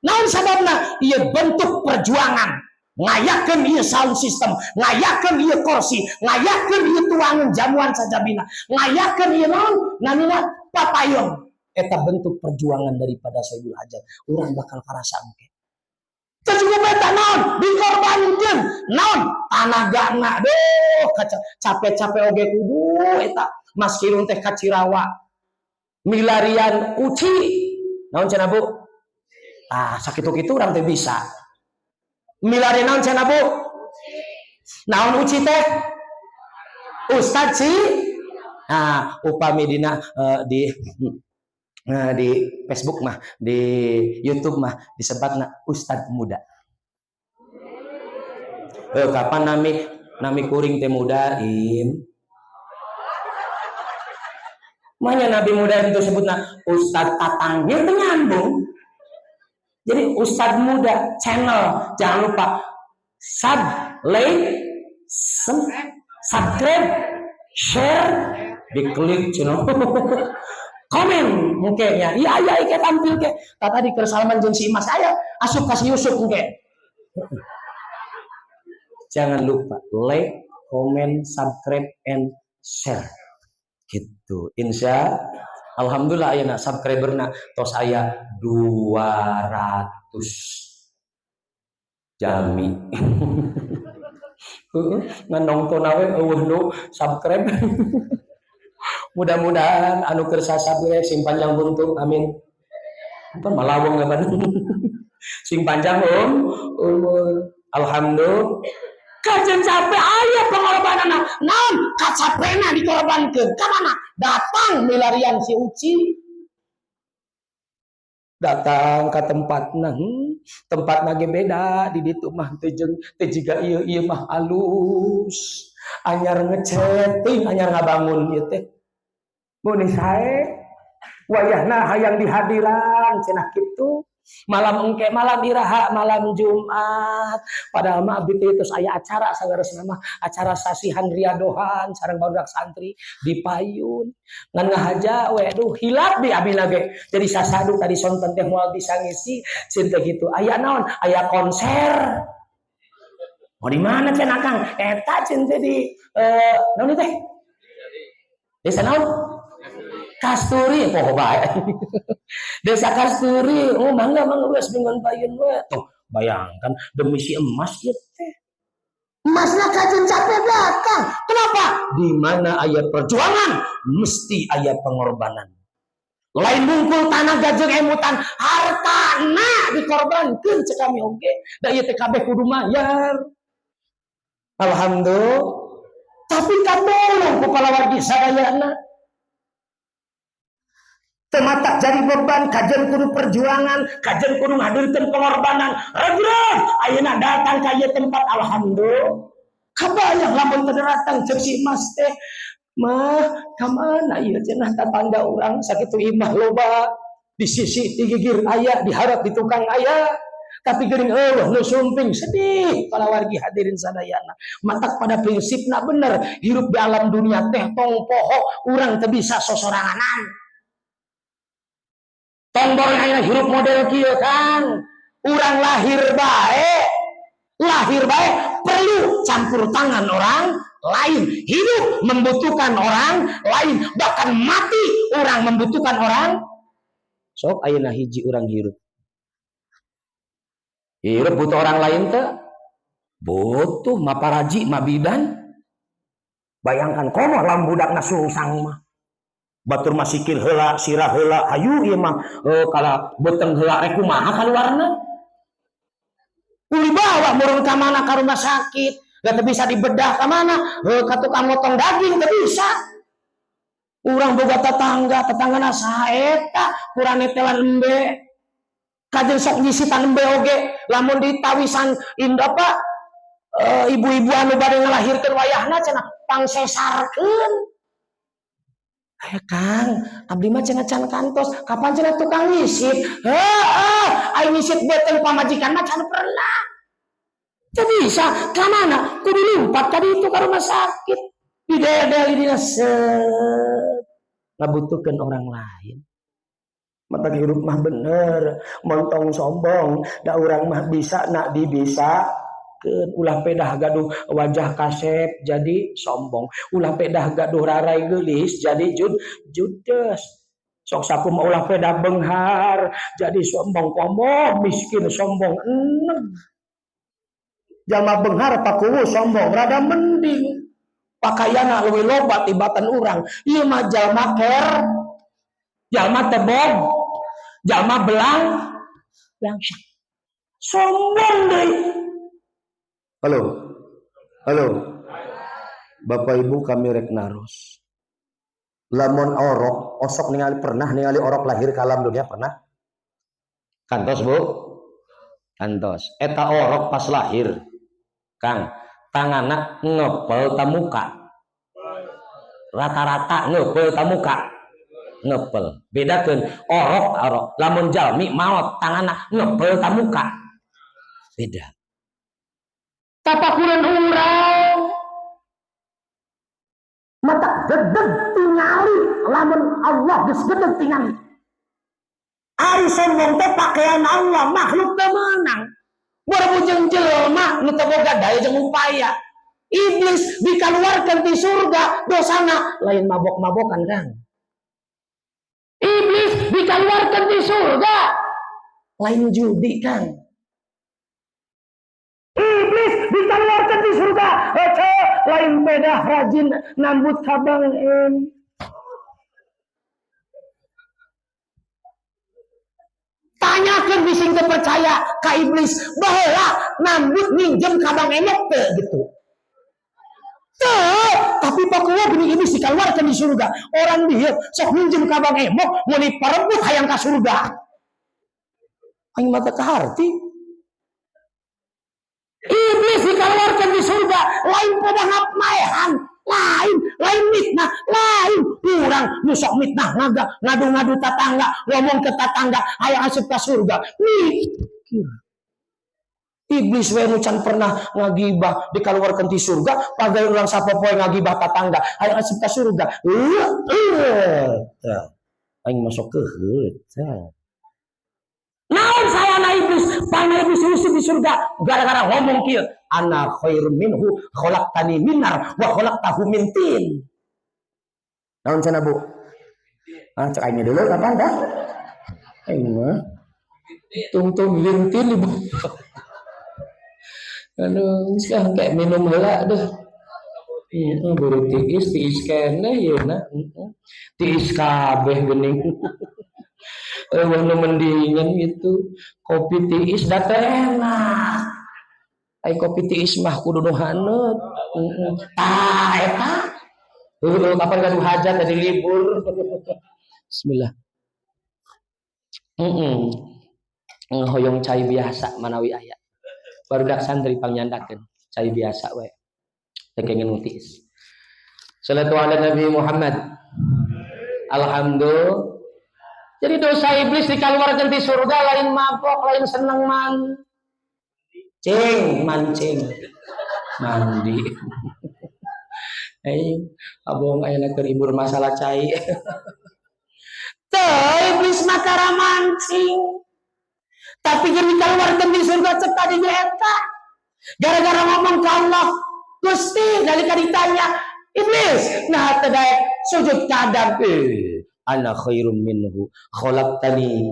Naon sababna? Ieu bentuk perjuangan. Ngayakeun ieu sound system, ngayakeun ieu kursi, ngayakeun ieu tuangan jamuan sajabina, ngayakeun ieu naon? Namina papayon. Eta bentuk perjuangan daripada Sohibul Hajat. Urang bakal karasa engke. Teu cukup eta naon? Dikorbankeun. Naon? Tanagana. Duh, capek-capek oge kudu eta. Mas Kirun teh ka Cirawa. Milarian uci. Naon cenah Bu? Ah, sakitu-kitu urang teh bisa. Milarian naon cenah Bu? Naon uci teh? Ustad si? Nah, upami dina di Facebook mah, di YouTube mah disebatna Ustad muda. Kapan nami kuring teh muda im? Manya nabi muda itu sebutna Ustad Tatang, dia teh nyambung. Jadi Ustad muda channel, jangan lupa sub, like, subscribe, share, diklik channel. Komen mungkin ya. Iya iya ike tampil ke. Tadi ke Salman jeung si Mas aya asup ka si Yusuf mungkin. Jangan lupa like, comment, subscribe and share. Gitu. Insya Alhamdulillah ayeuna subscriberna tos aya 200 jami. Heeh, ngan nongton we eueuh nu subscribe. Mudah-mudahan anu keur sasabire sing panjang buntung, amin. Pan malaweng kapan. Sing panjang umur. Alhamdulillah. Kajen capek aya pengorbananna. Naon kacapena dikorbankeun? Ka mana? Datang milarian si Uci. Datang ka tempatna, tempatna ge beda di ditu mah teu jeung teu jiga ieu, ieu mah alus. Anyar ngecet, anyar ngabangun ieu teh. Mun sae wayahna hayang dihadiran cenah kitu. Malam engke malam iraha malam Jumat. Padahal mah abdi teh terus aya acara saleresna mah acara sasihan riadohan sareng barudak santri di payun. Ngan ngahaja we duh hilap di abi ge. Jadi sasadu tadi sonten teh moal bisa ngisi cinta gitu. Aya naon? Aya konser. Mau di mana cenah Kang? Eta cinta di naon teh? Desa naon? Kasturi, poho bae. Desa Kasturi, oh mangga mangga geus minggon payun we. Tuh, bayangkan demi si emas ieu teh. Emasna kajen capek datang. Kenapa? Di mana aya perjuangan, mesti aya pengorbanan. Lain bungkul tanaga jeung emutan, hartana dikorbankeun cek kami oge. Da ieu teh kabeh kudu mayar. Alhamdulillah. Tapi katolong ku palawargi sadayana. Teu matak jadi beban, kajen kudu perjuangan, kajen kudu ngadirkeun pengorbanan. Regreg, ayeuna datang ka ieu tempat, alhamdulillah. Kabayang lamun teu datang ceuk si Mas teh, mah ka mana ieu cenah tatangga urang sakitu imah loba, di sisi di gigir aya, diharap di tukang aya. Tapi geuning eueuh nu sumping, sedih palawargi hadirin sadayana. Matak pada prinsipna bener, hirup di alam dunia teh tong poho urang teu bisa sosoranganan. Tong borong ayeuna hirup model kieu kan. Urang lahir bae, lahir bae perlu campur tangan orang lain. Hidup membutuhkan orang lain, bahkan mati orang membutuhkan orang. Sok ayeuna hiji urang hirup. Hirup butuh orang lain teh? Butuh, maparaji, mabidan. Bayangkan komo lamun budakna sungsang mah. Batur mah sikil heula, sirah heula, hayu ieu mah kala beuteung heula rek kumaha kaluarna? Uli bawa murun ka mana ka rumah sakit, da teu bisa dibedah ka mana? Heuh ka tukang motong daging teu bisa. Urang boga tetangga, tetanggana saha eta kurang netelan embe. Kajen sok nyisitan embe oge, lamun ditawisan indah apa ibu-ibu anu bade ngalahirkeun wayahna cenah pangsesarkeun. Aya Kang, abdi mah cenah can kantos, kapan cenah tukang nyisit? Heeh, aing nyisit beuteung pamajikan mah can pernah. Teu bisa, ka mana? Kudu lumpat tadi itu ka rumah sakit. Didedel dina set. Ngabutuhkeun orang lain. Mata hirup mah bener, montong sombong, da urang mah bisa nak dibisa. Ulah pedah gaduh wajah kasep jadi sombong, ulah pedah gaduh rarai geulis jadi judes. Sok saku mah ulah pedah benghar jadi sombong, komo miskin sombong eneg. Jalma benghar pakuwu sombong rada mending. Pakaianna leuwih loba tibatan urang. Ieu mah jalma ker, jalma tebog, jalma belang, belangsak. Sombong deui. Halo. Halo. Bapak Ibu kami rek naros. Lamun orok, osok ningali, pernah ningali orok lahir ke alam dunia pernah? Kantos, Bu? Kantos. Eta orok pas lahir. Kang, tanganna ngepel ta muka? Rata-rata ngepel ta muka? Ngepel. Bedakeun orok orok. Lamun jalmi maot tanganna ngepel ta muka? Beda. Tapakuran urang mata gedeg tingali, lamun Allah geus gedeg tingali. Ari sombong teh pakaian Allah, makhluk teh menang. Boro jelema nu teu boga daya jeung upaya. Iblis dikeluarkan di surga, dosana lain mabok-mabokan kan. Iblis dikeluarkan di surga, lain judi kan. Iblis dikeluarkan di surga, ece lain pedah rajin nambut kabang em. Tanyakan bising teu percaya ka iblis, baheula nambut minjem kabang emok teu gitu. Teu, tapi pokoknya gini iblis dikeluarkan di surga. Orang dia sok minjem kabang emok, mun diparebut hayang ka surga. Aing mata kaharti. Iblis dikeluarkan di surga, lain pada maehan, lain, lain mitnah, lain. Urang nu sok mitnah ngaga, ngadu-ngadu tetangga, ngomong ke tetangga, hayang asup ka surga. Mikir. Iblis we nu can pernah ngagibah dikeluarkan di surga, pagawe urang sapopoe ngagibah tetangga, hayang asup ka surga. Heueuh. Aing masuk keuheut. Naon sayana iblis? Pana iblis usir di surga gara-gara ngomong kieu, ana khairum minhu khalaqtani min nar wa khalaqtahu min tin. Naon cenah, Bu? Ah, cek aing dulu kapan dah? Aing mah tungtung lintin ibu. Aduh, sekarang kayak minum heula deh. Iya, buru tiis, tiis keneh ya na. Tiis kabeh geuning. Euweuh nu mendingan gitu. Kopi tiis da teh enak. Ai kopi tiis mah kudu nu haneut. Tah eta. Heueuh, kapan gaduh hajat jadi libur. Bismillah. Heeh. Hoyong cai biasa manawi aya. Barudak santri pangnyandakeun cai biasa we. Teu kenging nu tiis. Salatu ala Nabi Muhammad. Alhamdulillah. Jadi dosa iblis dikeluarkan di surga lain mabok, lain seneng mancing, mancing. Mandi. Eh, abong ayeuna keur ibur masalah cai. Teu, iblis mah tara mancing. Tapi keur dikeluarkan di surga cek tadi eta. Gara-gara ngomong ke Allah, Gusti, nalika ditanya, iblis, nah teu daek sujud ka Adam. Eh, ana khairum minhu khalaqtani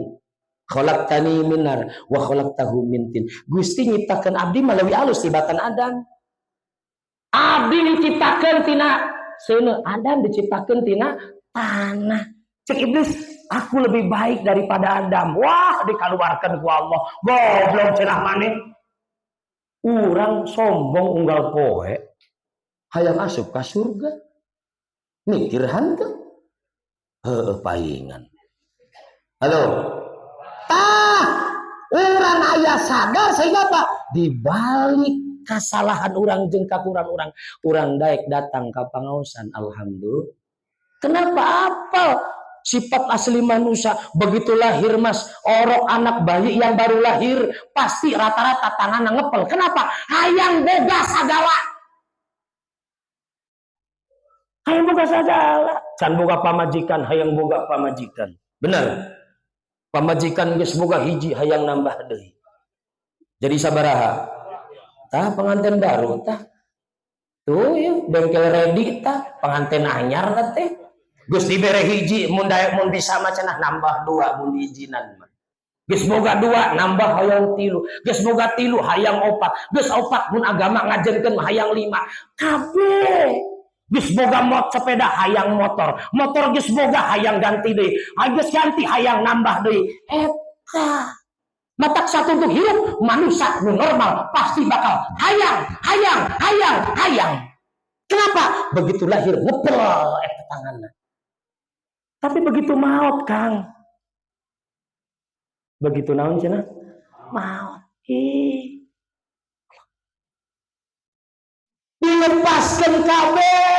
khalaqtani min nar wa khalaqtahu min tin. Gusti nyiptakeun abdi mah leuwih alus tibatan Adam. Abdi diciptakeun tina seuneu, Adam diciptakeun tina tanah. Cek iblis, aku lebih baik daripada Adam. Wah, dikeluarkan ku Allah. Goblok cenah maneh. Urang sombong unggal poe. Hayang asup ka surga. Mikir hanteu. Heueuh paingan. Halo. Tah, urang aya sadar sehingga apa? Dibalik kesalahan urang jeung kakurangan urang, urang daek datang ka pangaosan. Alhamdulillah. Kenapa apa? Sifat asli manusia begitu lahir, mas, orok anak bayi yang baru lahir pasti rata-rata tangan ngepel. Kenapa? Hayang boga sagala, hayang boga sagala. Can boga pamajikan, hayang boga pamajikan. Bener? Pamajikan geus boga hiji, hayang nambah deui, jadi sabaraha tah. Pengantin baru tah tuh ya, bengkel ready tah, pengantin anyar teh. Geus dibere hiji, mun daek, mun bisa mah cenah nambah dua mun diizinan mah. Geus boga dua, nambah hayang tilu. Geus boga tilu, hayang opat. Geus opat, mun agama ngajenkeun hayang lima. Kabeh. Geus boga mot sepeda, hayang motor. Motor geus boga, hayang ganti deui. Geus ganti, hayang nambah deui. Eta. Matak satu untuk hidup manusia nu normal pasti bakal hayang, hayang, hayang, hayang. Kenapa? Begitu lahir ngepel eta tanganna. Tapi begitu maut, Kang. Begitu naon cenah? Maut. Ih. Dilepaskan kabeh.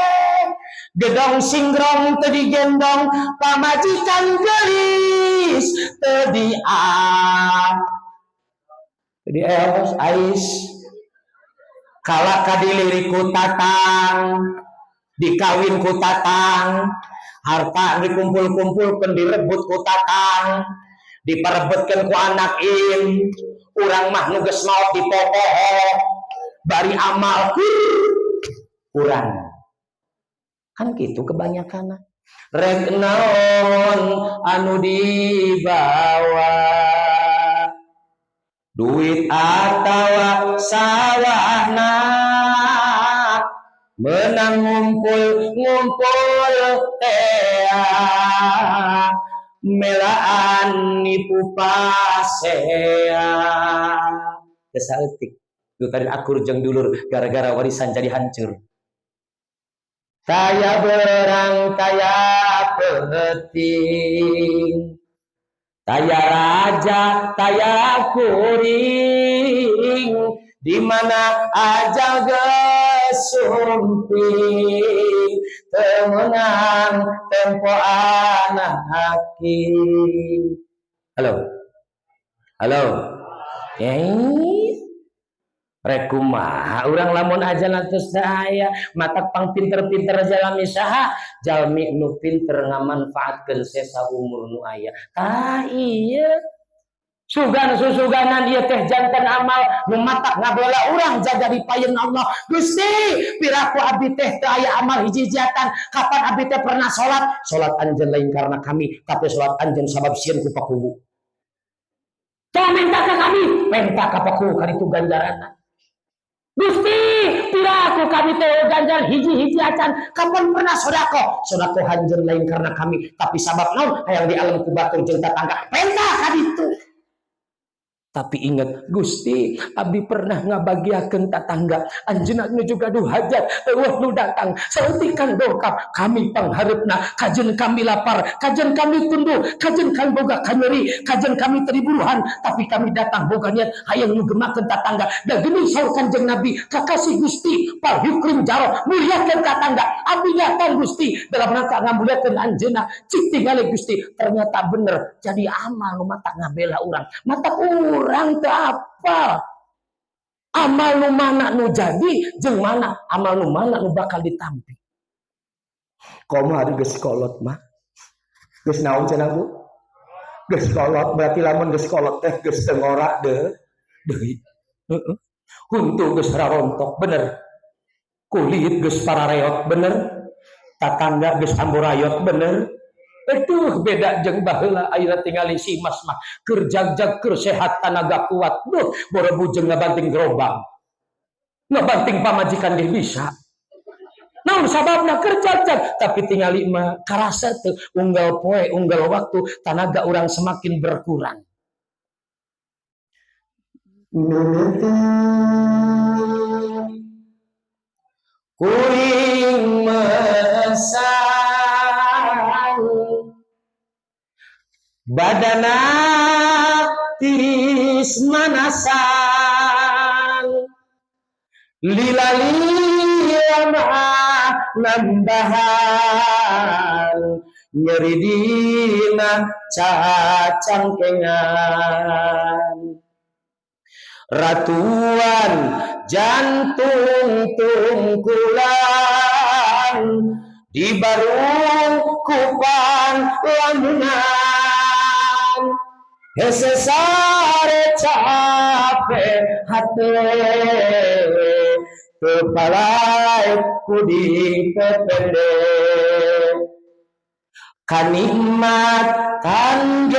Gedong singgrong teu digendong, pamajikan geulis teu di Jadi eos ais. Kala kadilirik ku tatang, dikawin ku tatang, harta dikumpul-kumpulkan direbut ku tatang, diperebutkan ku anak in. Urang mah nu geus maot dipopoho, bari amal kurang. Kan gitu kebanyakan. Rek naon anu dibawa, duit atawa sawahna, menang ngumpul ngumpul tea melaan nipu pasea. Geus saeutik tadi akur jeung dulur, gara-gara warisan jadi hancur. Taya berang, taya peuting, taya raja, taya kuring, di mana aja geus sumping, teu meunang tempoan hakim. Halo, halo. Eh, rek kumaha urang lamun aja tos aya? Matak pang pinter-pinter jalmi saha? Jalmi nu pinter ngamanfaatkeun sesa umur nu aya. Tah iya, sugan susuganan ieu teh janten amal nu matak ngabela urang jaga di payun Allah. Gusti, piraku abdi teh teu aya amal hiji-hijiatan. Kapan abdi teh pernah salat? Salat anjeun lain karena kami, tapi salat anjeun sabab sieun ku pakubu. Tong minta ka kami, minta ka pakubu, kan itu ganjaranna. Gusti, piraku kami teh ganjar hiji-hiji acan. Kapan pernah sodakoh? Sodakoh anjeun lain karena kami, tapi sabab naon? Hayang di alam ku batur jeung tatangga. Penta kaditu. Tapi ingat, Gusti, abdi pernah ngabagiakeun tatangga. Anjeunna nuju gaduh hajat, euweuh nu datang. Saeutikan dongkap, kami panghareupna, kajen kami lapar, kajen kami tunduh, kajen kami boga kanyeri, kajen kami teu diburuhan, tapi kami datang boga niat hayang nyugemakeun tatangga. Da geuning saur Kanjeng Nabi, kakasih Gusti, fal yukrim jaroh, muliakeun tatangga. Abdi datang, Gusti, dalam rangka ngamuliakeun anjeunna. Cik tingali, Gusti, ternyata bener jadi amal nu matak ngabela urang. Matak urang teu apal amal nu mana nu jadi jeung mana amal nu mana nu bakal ditampi. Komo hari geus kolot mah. Geus naon cenah, Bu? Geus kolot berarti lamun geus kolot teh geus teu ngora deui. Heeh. Huntu geus rarontok, bener. Kulit geus parareot, bener. Tatangga geus amborayot, bener. Aduh, beda jeung baheula. Ayeuna tingali si Mas mah keur jagjag, keur sehat, tanaga kuat. Duh, boro bujeng ngabanting gerobak. Ngabanting pamajikan ge bisa. Naon sababna? Keur jagjag. Tapi tingali mah karasa teu unggal poe, unggal waktu tanaga urang semakin berkurang. Mimiti kuring mesang badana tiris manasan, lila-lila mah nambahan nyeri dina cacangkengan, ratuan jantung tungkulan di barung kupan lamunan, hese sare capek hate kepalai ku dipepende kanikmatan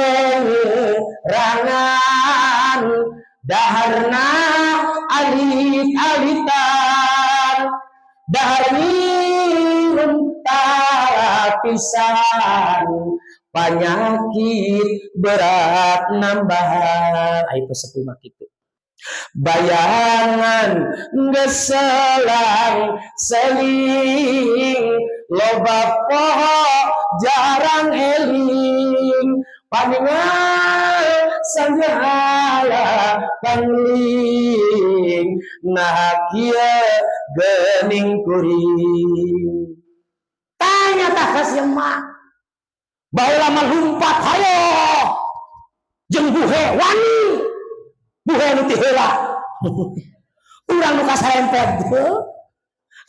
rangan daharna alit-alitan, dahar minum pisan, penyakit berat nambahan. Ayo sepuh mah kitu. Bayangan geus selang seling, loba poho jarang eling, paningal sagala pangling, nah kieu geuning kuring. Tanya tah ka si emak. Baheula mah lumpat hayo. Jeung buhe wani. Buhe nu ti heula. Urang nu kasarempet.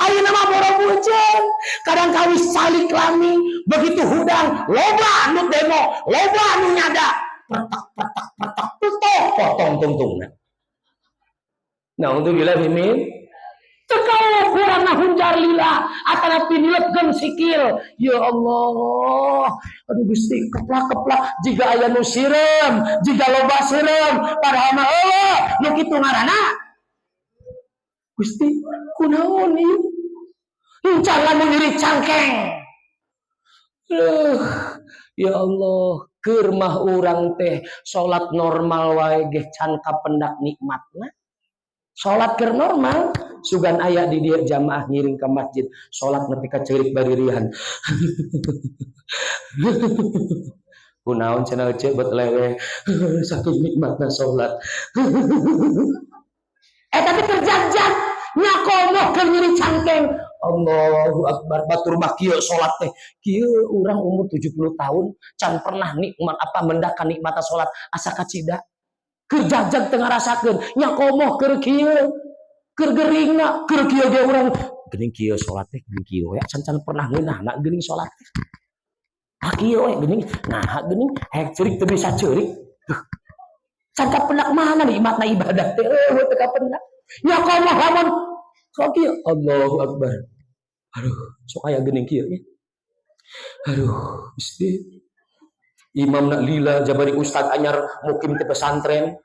Ayeuna mah boro bujeng. Kadang kawis calik lami, begitu hudang loba nu demo, loba nu nyada. Pertak pertak pertak petok potong tungtungna. Nah, untuk bila mimin teu kurang ngahunjar lila atanapi nilepkeun sikil. Ya Allah, aduh Gusti, keplak-keplak jiga aya nu sireum, jiga loba sireum, padahal mah eueuh nu kitu ngaranna. Gusti, kunaon ieu? Encan lamun nyeri cangkeng. Ya Allah, keur mah urang teh salat normal wae ge can kapendak nikmatna. Salat keur normal, sugan aya di dieu jamaah ngiring ke masjid, salat nepi ka ceurik baririan. Kunaon cenah ceu bet lewe, saking nikmatna salat. Tapi terjajak nya komoh keur nyeri cangkeng. Allahu Akbar, batur mah kieu salat teh. Kieu urang umur 70 tahun can pernah nikmat apa mendakan nikmat salat asa kacida. Keur jajag teu ngarasakeun nya komoh keur kieu. Keur geringna, keur kieu ge urang geuning kieu salat teh, geuning kieu we can can pernah ngeunahna geuning salat teh. Ah, kieu we geuning, nah geuning hek ceurik teu bisa ceurik. Duh. Can kapendak mana nikmatna ibadah teh, eueuh teu kapendak. Nya komoh lamun sok kieu, Allahu Akbar. Aduh, sok aya geuning kieu nya. Aduh, Gusti. Imamna lila jabari ustad anyar mukim teh pesantren.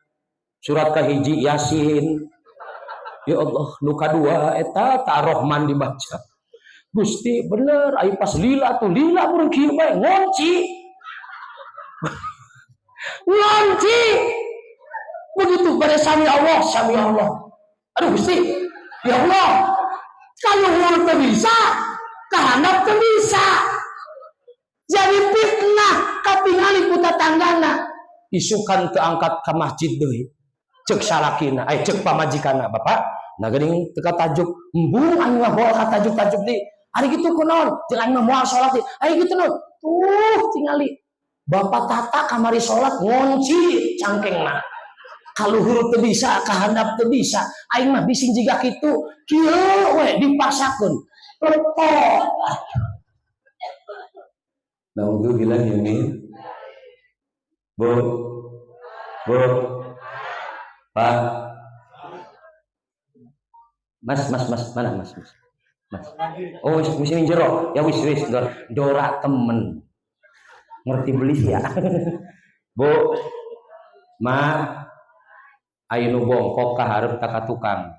Surat kahiji Yasin. Ya Allah, nu kadua eta ta Ar-Rahman dibaca. Gusti bener, ayo pas lila tuh lila burung kieu bae ngonci. Ngonci. Begitu pada sami Allah, sami Allah. Aduh Gusti, ya Allah. Kaluhur teu bisa, kahandap teu bisa. Jadi fitnah katingali ku tatanggana. Isukan teu angkat ka masjid deui. Cek salakina, eh cek pamajikanna, Bapak. Nah geuning teu tajuk, embung aing mah moal ka tajuk-tajuk deui. Ari kitu kunaon? Jeung aing mah moal salat deui. Ari kitu naon? Tuh tingali. Bapak Tata kamari salat ngonci cangkengna. Kaluhur teu bisa, kahandap teu bisa. Aing mah bising jiga kitu. Kieu we dipaksakeun. Lepot. Naudzubillah ini. Bu. Bu. Pak. Mas, mas, mas, mana mas, mas? Mas. Oh, wis wis ning jero. Ya wis wis, dora temen. Ngerti beli ya. Bu. Ma, ayo nu bongkok ka hareup ta ka tukang.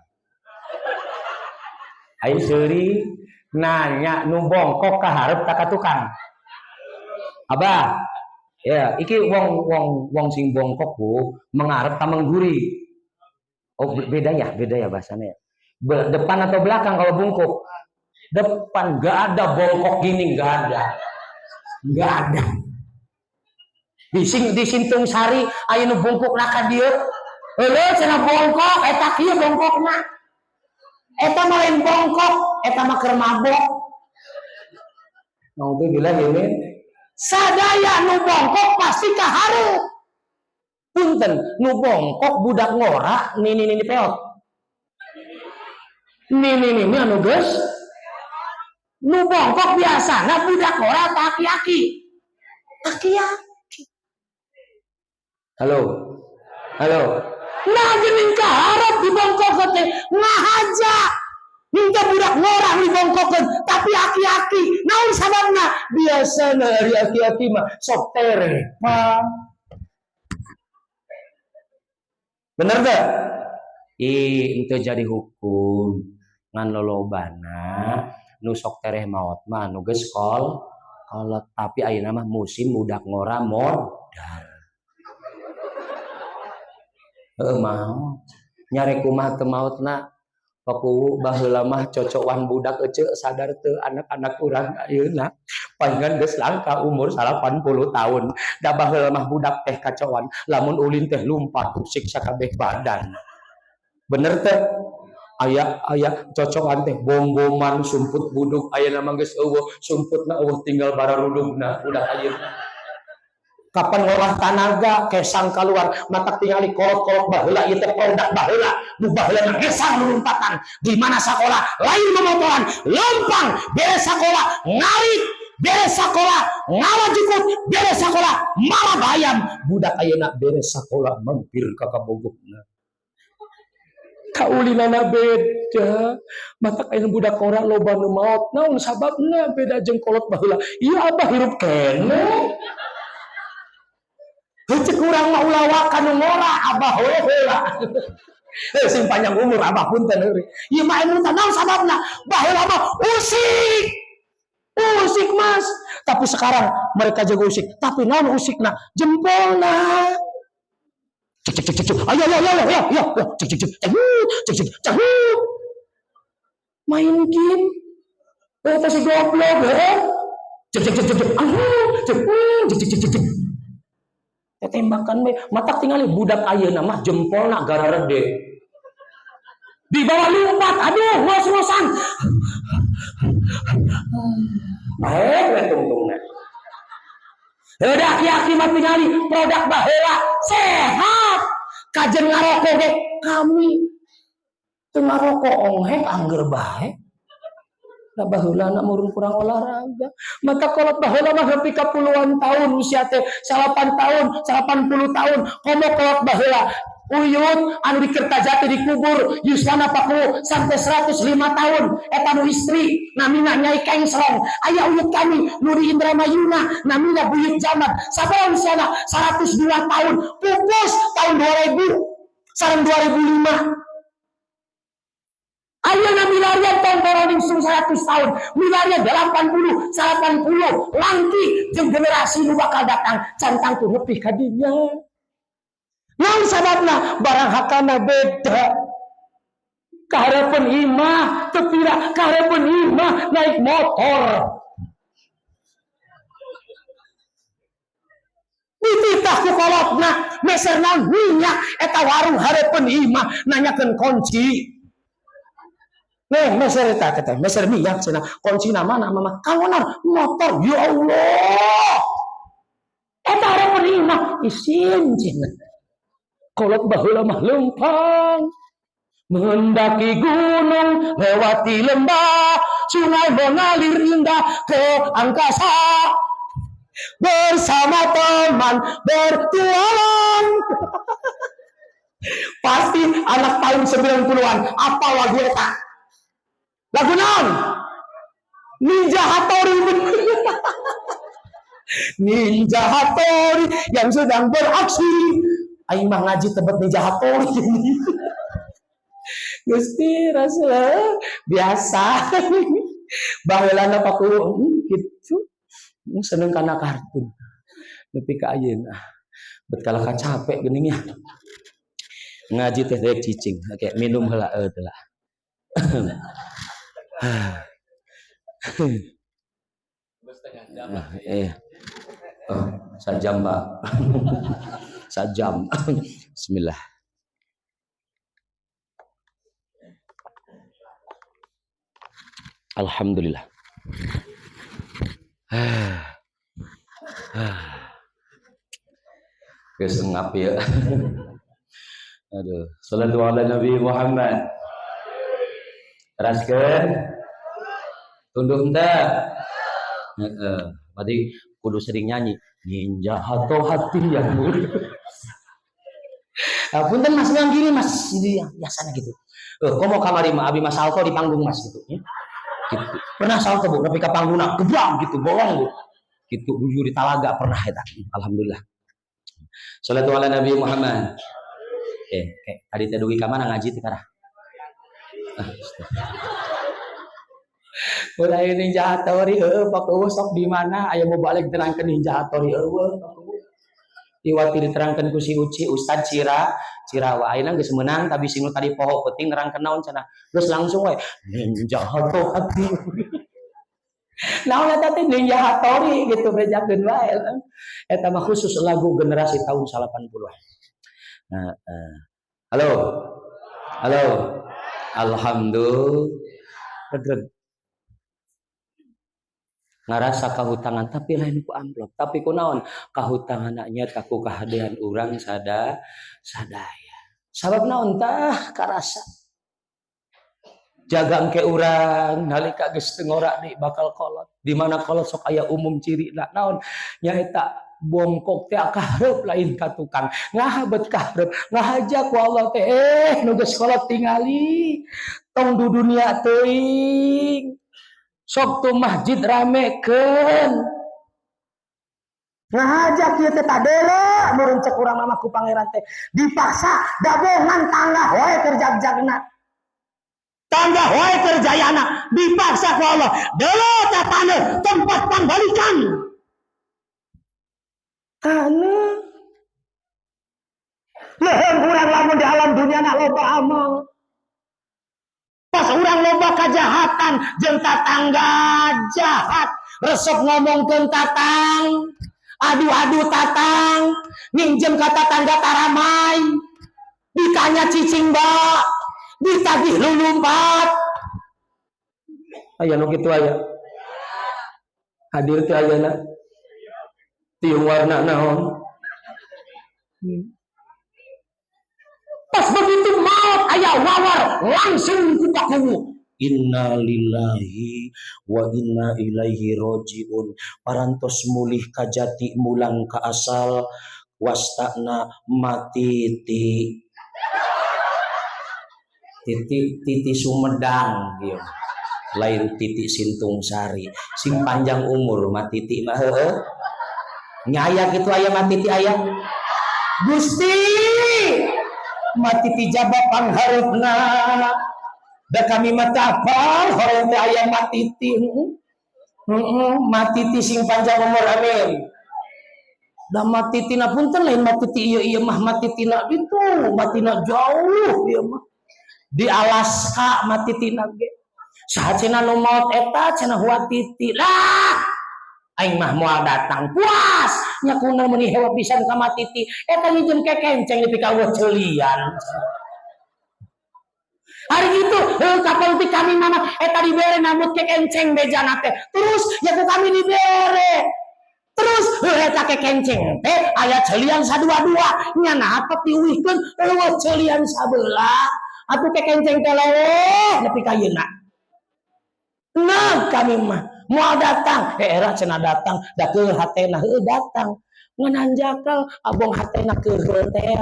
Ayo seuri nanya, nu bongkok ka hareup ta ka tukang? Abah, ya, iki wong wong wong sing bongkok, Bu, mengarep ta mengguri? Oh, beda ya, beda ya bahasanya ya. Depan atau belakang kalau bungkuk? Depan, gak ada bongkok gini, gak ada. Gak ada. Di Sintung Sari aya nu bungkuk ka dieu. Heueuh cenah bongkok, eta kieu bongkokna. Eta mah lain bongkok, eta mah keur mabok. Naudzubillah ini. Sadaya nu bongkok pasti kahareup. Punten, nu bongkok budak ngora, nini nini peot. Nini nini anu geus nu bongkok biasana budak ngora atau aki-aki? Aki-aki. Halo. Halo. Nah geuning kaharep dibongkokkeun teh ngahaja. Minta budak ngora dibongkokkeun tapi aki-aki. Naon sababna? Biasana ari aki-aki mah sok tere. Mah. Bener teh? Ih, ente jadi hukum ngan lolobana nu sok tereh maot mah nu geus kolot, tapi ayeuna mah musim budak ngora modal. Heuh, maot. Nyare kumaha teu maotna? Paku baheula mah cocokan budak ece sadar teu anak-anak urang ayeuna. Palingan geus langka umur 80 tahun. Da baheula mah budak teh kacoan, lamun ulin teh lumpat usik sakabeh badan. Bener teh? Aya aya cocokan teh bom-boman sumput buduk, ayeuna mah geus eueuh sumputna, eueuh, tinggal bararudugna udah ayeuna. Kapan ngolah tanaga kesang keluar mata tingali kolot-kolot baheula ieu teh produk baheula, nu baheula mah gesang lumpatan di mana sakola lain momotoran, lempang beres sakola ngarit, beres sakola ngawa jukut, beres sakola malah bayam. Budak ayeuna beres sakola mampir ka kabogohna, kaulinana beda. Mata ayeuna budak ora loba nu maot, naon sababna? Beda jeung kolot baheula. Ieu abah hirup keneh. Cek urang mah ulah waka nu ngora, abah we heula. Heuh, sing panjang umur abah, punten euy. Ieu mah ilmu, naon sababna? Baheula mah usik. Usik, Mas. Tapi sekarang mereka jago usik. Tapi naon usikna? Jempolna. Cek cek cek cek. Ayo ayo ayo ayo ayo. Cek cek cek. Cek cek cek cek. Main game. Eh, si goblok, eh. Cek cek cek cek cek. Cek cek cek cek cek. Tembakan we. Matak tingali budak ayeuna mah jempolna gararede. Di bawah lompat, aduh, ngos-ngosan. Baik we tungtungna. Udah aki-aki mah tingali produk baheula sehat. Kajen ngarokok ge kami teu ngarokok onghek angger bae. Da baheula na murun kurang olahraga. Mata kolot baheula mah nepi ka puluhan tahun usia teh, 8 tahun, 80 tahun. Komo kolot baheula uyut anu di Kertajati dikubur yuswana paku sampai 105 tahun, eta nu istri namina Nyai Kengsrong. Aya uyut kami nu di Indramayuna namina Buyut Jamat, sabaraha usiana? 102 tahun, pupus tahun 2000 sareng 2005. paling 100 tahun, milarian 80, 80, langki jeung generasi nu bakal datang can tangtu nepi ka dinya. Naon sababna? Barang hakana beda. Kahareupeun imah teu pira, kahareupeun imah naik motor. Dititah ku kolotna meser naon minyak eta warung hareupeun imah nanyakeun kunci. Nih meser eta teh meser minyak cenah kuncina mana mama? Kawonan motor ya Allah. Eta hareupeun imah isin cenah. Kolot baheula mah leumpang. Mendaki gunung, lewati lembah, sungai mengalir indah ke angkasa. Bersama teman bertualang. Pasti anak tahun 90-an apa lagu eta? Lagu naon? Ninja Hattori. Ninja Hattori yang sedang beraksi. Aing mah ngaji tebet Ninja Hattori. Gusti Rasul biasa. Baheulana paku gitu. Seneng kana kartun. Nepi ka ayeuna. Bet kalah ka capek geuning nya. Ngaji teh rek cicing, oke minum heula teh lah. Oh, sajam, Pak. Sajam. Bismillah. Alhamdulillah. Geus ngap ya. Aduh, salatu ala Nabi Muhammad. Teraskeun. Tunduh henteu. Heeh, berarti kudu sering nyanyi. Ninja atau hati yang mulia. Nah, punten Mas memang gini Mas, ini ya, biasanya gitu. Komo kamari mah abi mah salto di panggung Mas gitu ya. Gitu. Pernah salto Bu, nepi ka panggungna gebrang gitu, bolong Bu. Gitu nuju di talaga pernah eta. Alhamdulillah. Salatu ala Nabi Muhammad. Tadi teh dugi ka mana ngaji teh karah? Ah, mulai Ninja Hattori heueuh Pak Uwu sok di mana aya mau balik terangkeun Ninja Hattori eueuh Pak Uwu. Iwati diterangkeun ku si Uci Ustad Cira Cirawa ayeuna geus meunang tapi sing nu tadi poho penting nerangkeun naon cenah. Geus langsung we Ninja Hattori. Naon eta teh Ninja Hattori gitu bejakeun wae. Eta mah khusus lagu generasi tahun 80-an. Nah, halo. Halo. Alhamdulillah. Regreg. Ngarasa kahutangan tapi lain ku amplop tapi ku naon kahutangan nya ku kahadean urang sadaya sabab naon tah karasa jaga engke urang nalika geus teu ngora di bakal kolot di mana kolot sok aya umum ciri naon nyaeta bongkok teh kahareup lain ka tukang ngahabet kahareup ngahaja ku Allah teh nu geus kolot tingali tong du dunia teuing sok tu masjid ramekeun ngahajak ieu teh tadele meureun cek urang mah ku pangeran teh dipaksa dabongan tangga wae keur jagjagna tangga wae keur jayana dipaksa ku Allah dele teh taneuh tempat pangbalikan taneuh leuheung urang lamun di alam dunia na loba amal. Pas urang loba kajahatan jeung tatangga jahat, resep ngomongkeun tatang, adu-adu tatang, minjem ka tatangga taramai, ditanya cicing ba, ditagih lulumpat. Aya nu kitu aya. Hadir teh ayana. Tiung warna naon? Pas begitu maut aya wawar langsung ku pakuwu. Inna lillahi wa inna ilaihi rojiun. Parantos mulih kajati mulang ka asal wastana mati ti titi titi Sumedang ieu. Lain titi Sintung Sari. Sing panjang umur mati ti mah heueuh. Nya aya kitu aya mati ti aya. Gusti mati ti jabab panghareupna. Da kami mah teu apal horeng teh aya matiti. Heeh, matiti sing panjang umur, amin. Da matitina, punten, lain matiti ieu, ieu mah matitina itu matina jauh, ieu mah di Alaska matitina ge. Saha cenah nu maot eta? Cenah Watiti lah. Aing mah moal datang, puas nya kuna meuni hewa pisan ka matiti eta, nginjem kekenceng nepi ka eueuh ceulian. Hari itu heuh kapal ti kami mana eta dibere nambut kekenceng bejana teh, terus ya ku kami dibere terus. Heuh, eta kekenceng teh aya ceulian sadua-dua nya, nah apa diuihkeun eueuh ceulian sabelah atuh kekenceng teh leweh nepi ka yeuna. Nah, kami mah moal datang. Eh, era cenah datang, da keuh hatena heuh datang. Ngan jakal abong hatena keuheul teh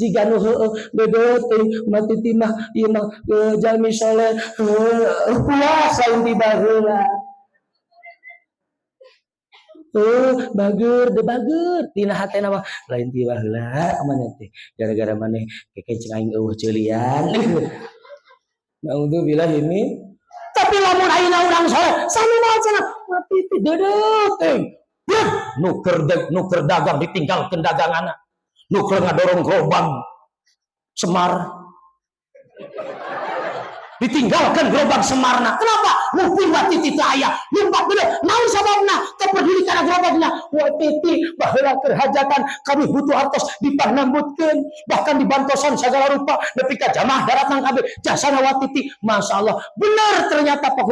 jiga nu heueuh bebe teuing matiti mah ieu mah jalmi soleh, heuh puas lain ti baheula. Heuh bager de bager dina hatena mah lain ti baheula maneh teh gara-gara maneh kekenceng aing eueuh ceulian. Naudzubillah ini. Tapi lamun ayeuna urang soleh sami moal cenah matiti deudeuh teuing. Nu keur dagang ditinggalkeun daganganna. Nu keur ngadorong gerobak Semar ditinggalkan gerobak Semarna. Kenapa? Mungkin Watiti teu aya. Lumpat bener. Naon sababna? Teu peduli kana gerobakna. Watiti baheula keur hajatan kami butuh artos dipanambutkeun, bahkan dibantosan segala rupa nepi ka jamaah daratang kabeh jasana Watiti. Masya Allah. Bener ternyata, Pak,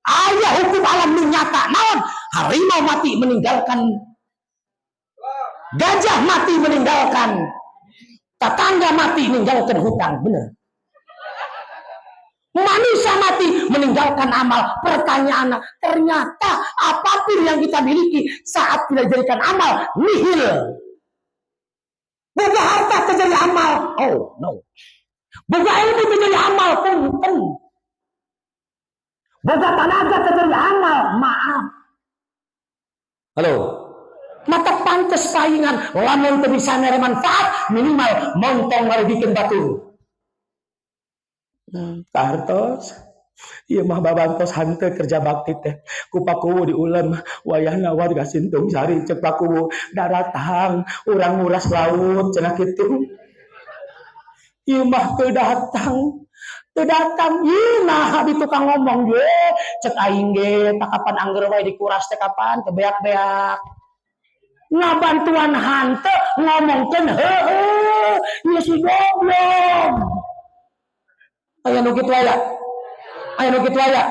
aya hukum alam nu nyata. Naon? Harimau mati meninggalkan, gajah mati meninggalkan tetangga, mati meninggalkan hutang. Bener. Manusia mati meninggalkan amal. Pertanyaan, ternyata apapun yang kita miliki saat tidak dijadikan amal, nihil. Boga harta terjadi amal. Oh, no. Boga ilmu terjadi amal, punten. Boga tenaga terjadi amal, maaf. Halo. Mata pantes paingan, lamun teu bisa mere manfaat, minimal montong ngarugikeun batur. Kartos ieu mah babantos hanteu kerja bakti teh ku Pak Kuwu diulem wayahna warga Sintung Sari. Cek Pak Kuwu, daratang urang nguras laut cenah kitu. Ieu mah teu datang, teu datang. Ieu nah di tukang ngomong ye, cek aing ge tak kapan angger wae dikuras teh, kapan teu beak-beak ngabantuan hanteu ngomongkeun heueuh. Ieu si goblok. Aya nu kitu aya. Aya nu kitu aya.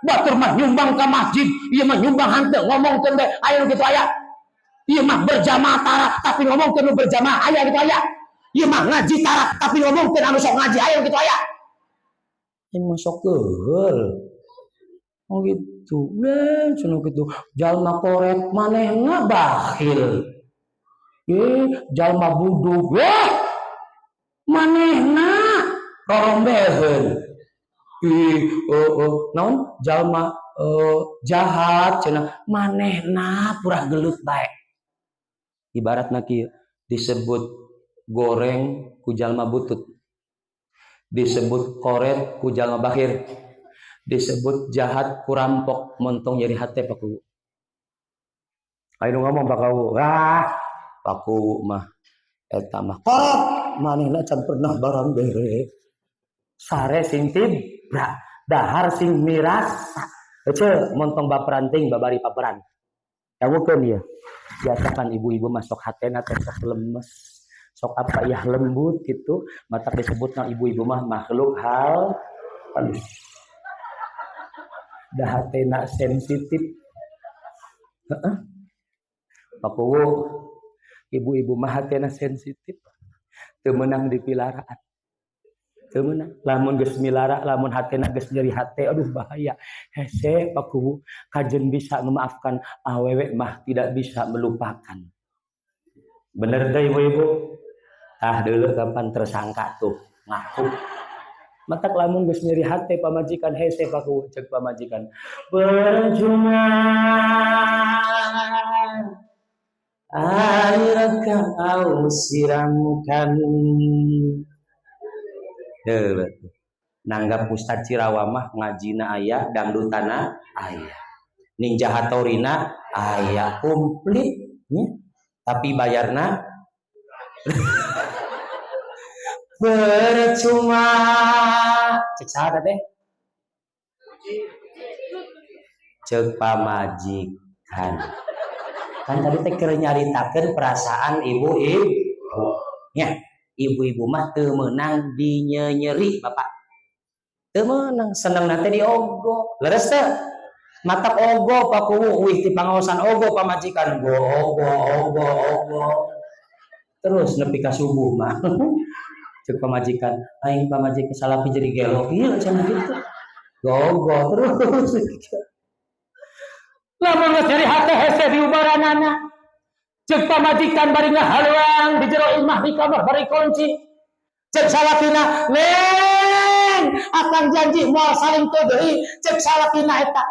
Batur mah nyumbang ke masjid, ieu mah nyumbang hanteu ngomongkeun bae. Aya nu kitu aya. Ieu mah berjamaah tara tapi ngomongkeun nu berjamaah, aya kitu aya. Ieu mah ngaji tara tapi ngomongkeun anu sok ngaji, aya nu kitu aya. Ini masuk keul. Oh gitu. Nah, cenah kitu. Jalma koret manehna bakhil. Eh, jalma budug. Wah, manehna rorombeheun. Ih, oh, oh, naon jalma jahat cenah manehna purah gelut bae. Ibaratna kieu, disebut goreng ku jalma butut, disebut koret ku jalma bakhil, disebut jahat ku rampok, montong nyeri hate, Pak Kuwu. Ayo ngomong Pak Kuwu, ah Pak Kuwu mah eta mah koret, manehna can pernah barang bere. Sare sing tibra, dahar sing mirasa. Ece montong baperan ting babari paperan. Dangukeun ieu. Biasa kan ibu-ibu masuk hatena teh sok lemes, sok apa ya, lembut gitu. Matak disebutna ibu-ibu mah makhluk halus. Da hatena sensitif. Heeh. Pak Kuwu, ibu-ibu mah hatena sensitif. Teu meunang dipilaraan. Teu meunang. Lamun geus milara, lamun hatena geus nyeri hate, aduh bahaya. Hese Pak Kuwu, kajen bisa memaafkan, awewe mah tidak bisa melupakan. Bener deh, ibu-ibu? Ah dulu kapan tersangka tuh ngaku. Matak lamun geus nyeri hate pamajikan, hese Pak Kuwu, cek pamajikan. Percuma air kau siramkan. Heuh. Nanggap Ustad Cirawa mah ngajina aya, dangdutana aya, Ninja Hatorina aya, komplit nya. Tapi bayarna percuma. Cek saha teh? Cek pamajikan. Kan tadi teh keur nyaritakeun perasaan ibu-ibu. Nya, ibu-ibu mah teu meunang dinyenyeri, Bapak. Teu meunang, seneng teh diogo. Leres teu? Matak ogo Pak Kuwu, wih ti pangaosan ogo pamajikan, go ogo ogo ogo. Terus nepi ka subuh mah. Cek pamajikan, aing pamajikan salaki jadi gelo ieu cenah kitu. Gogo terus. Lamun geus nyeri hate hese diubaranana. Cek pamajikan bari ngahaluang di jero imah di kamar bari kunci. Cek salakina, "Neng, akang janji moal salingkuh deui." Cek salakina eta.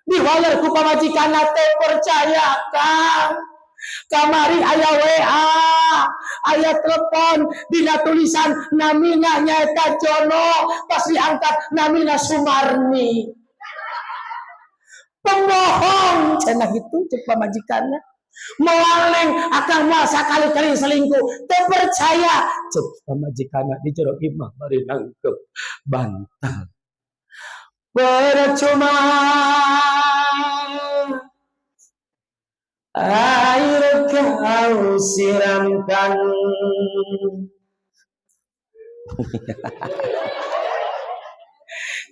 Diwaler ku pamajikanna teh, "Percaya, Kang. Kamari aya WA, aya telepon, dina tulisan namina nyaeta Jono, pas diangkat namina Sumarni. Pembohong," cenah gitu cek pamajikanna. "Moal, Neng, akang moal sakali-kali selingkuh. Teu percaya," cek pamajikanna di jero imah bari nangkep bantal. Percuma air kau siramkan.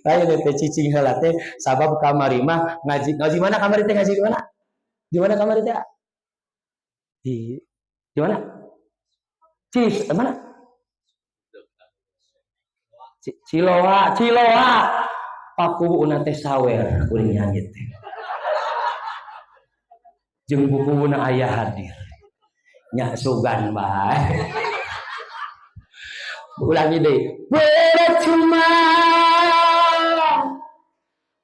Lain teh cicing heula teh sabab kamari mah ngaji, ngaji mana kamari teh, ngaji di mana? Di mana kamari teh? Di mana? Cis, mana? Ciloa, Ciloa. Paku una teh sawer kuring nyanyi teh. Jeung buku aya hadir. Nya sugan bae. Ulangi deh. Percuma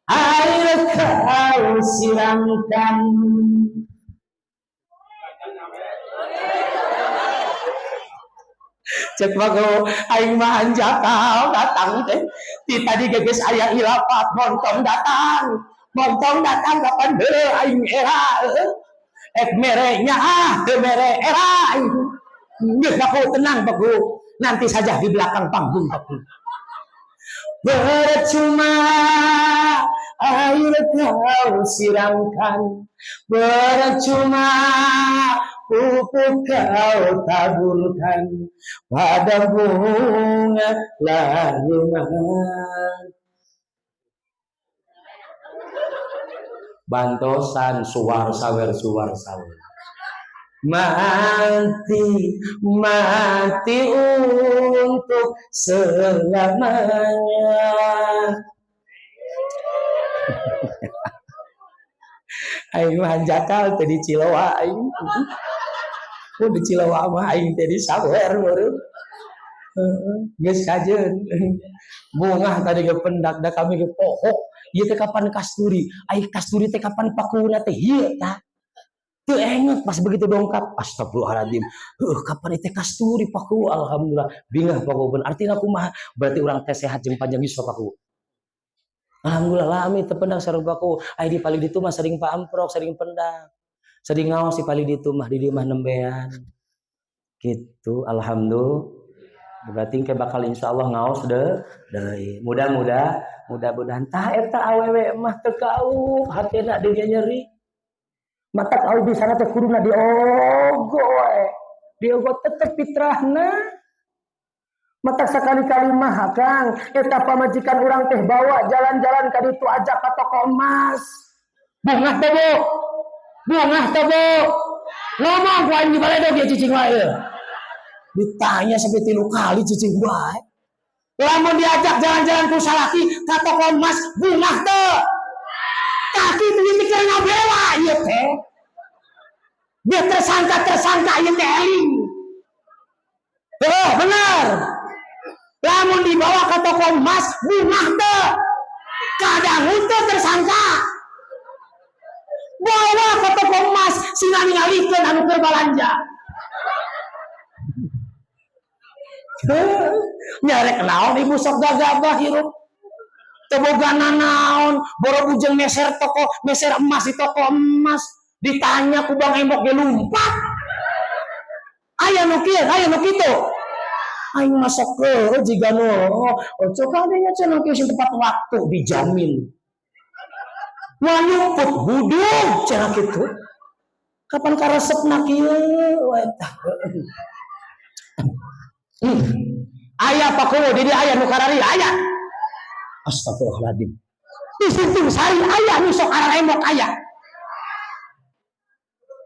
air kau siramkan. Cek bago aing mah anjakal datang teh ti tadi geus aya ilapat montong datang, montong datang kapan heuh aing era ek mere nya ah teu mere era aing. Geus baku tenang baku, nanti saja di belakang panggung baku. Percuma air kau siramkan, percuma pupuk kau taburkan pada bunga laluman. Bantosan suar sawer suar sawer. Mati, mati untuk selamanya. Aing mah hanjakal teh di Ciloa aing. Mun di Ciloa mah aing teh di sawer meureun. Heeh, geus kajeun. Bungah tadi ge pendak da kami ge poho. Ieu teh kapan kasturi? Ai kasturi teh kapan pakuuna teh ieu tah. Teu enget pas begitu dongkap. Astagfirullahaladzim. Heuh, kapan teh kasturi paku? Alhamdulillah. Bingah paku beun. Artina kumaha? Berarti urang teh sehat jeung panjang yuswa paku. Alhamdulillah lami teu pendak sareng paku. Ai di paling ditu mah sering paamprok, sering pendak. Sering ngaos di paling ditu mah di dieu mah nembean. Gitu, alhamdulillah. Berarti ke bakal insyaallah ngaos deui. Mudah-mudahan, mudah-mudahan tah eta awewe mah teu kaup hatena dieu nyeri. Mata kau di sana teh kuduna diogo we. Diogo tetep fitrahna. Mata sekali-kali mah Kang, eta pamajikan urang teh bawa jalan-jalan ka ditu ajak ka toko emas. Bungah teh Bu. Bungah teh Bu. Ngomong ku aing di baledog ya cicing wae. Ditanya sampai 3 kali cicing wae. Lamun diajak jalan-jalan ku salaki ka toko emas, bungah teh. Kaki itu mikir ngabela ieu teh. Dia tersangka-tersangka ieu teh eling. Oh, benar. Lamun dibawa ke toko emas, bungah teh. Kadang teh tersangka. Bawa ke toko emas, sina ningalikeun anu keur balanja. Nyarek naon ibu sok gagabah hirup. Teu boga nanaon, boro bujeng meser toko, meser emas di toko emas. Ditanya ku Bang Emok ge lumpat. Aya nu kieu, aya nu kitu. Aing masuk ke jiga nu oh kadinya cenah kieu sing tepat waktu dijamin. Moal nyumput budug cenah kitu. Kapan karesepna kieu eta. Aya Pak Kuwu di dieu aya nu karari aya. Astagfirullahaladzim. Di Sintung Sari aya nu sok araremok aya.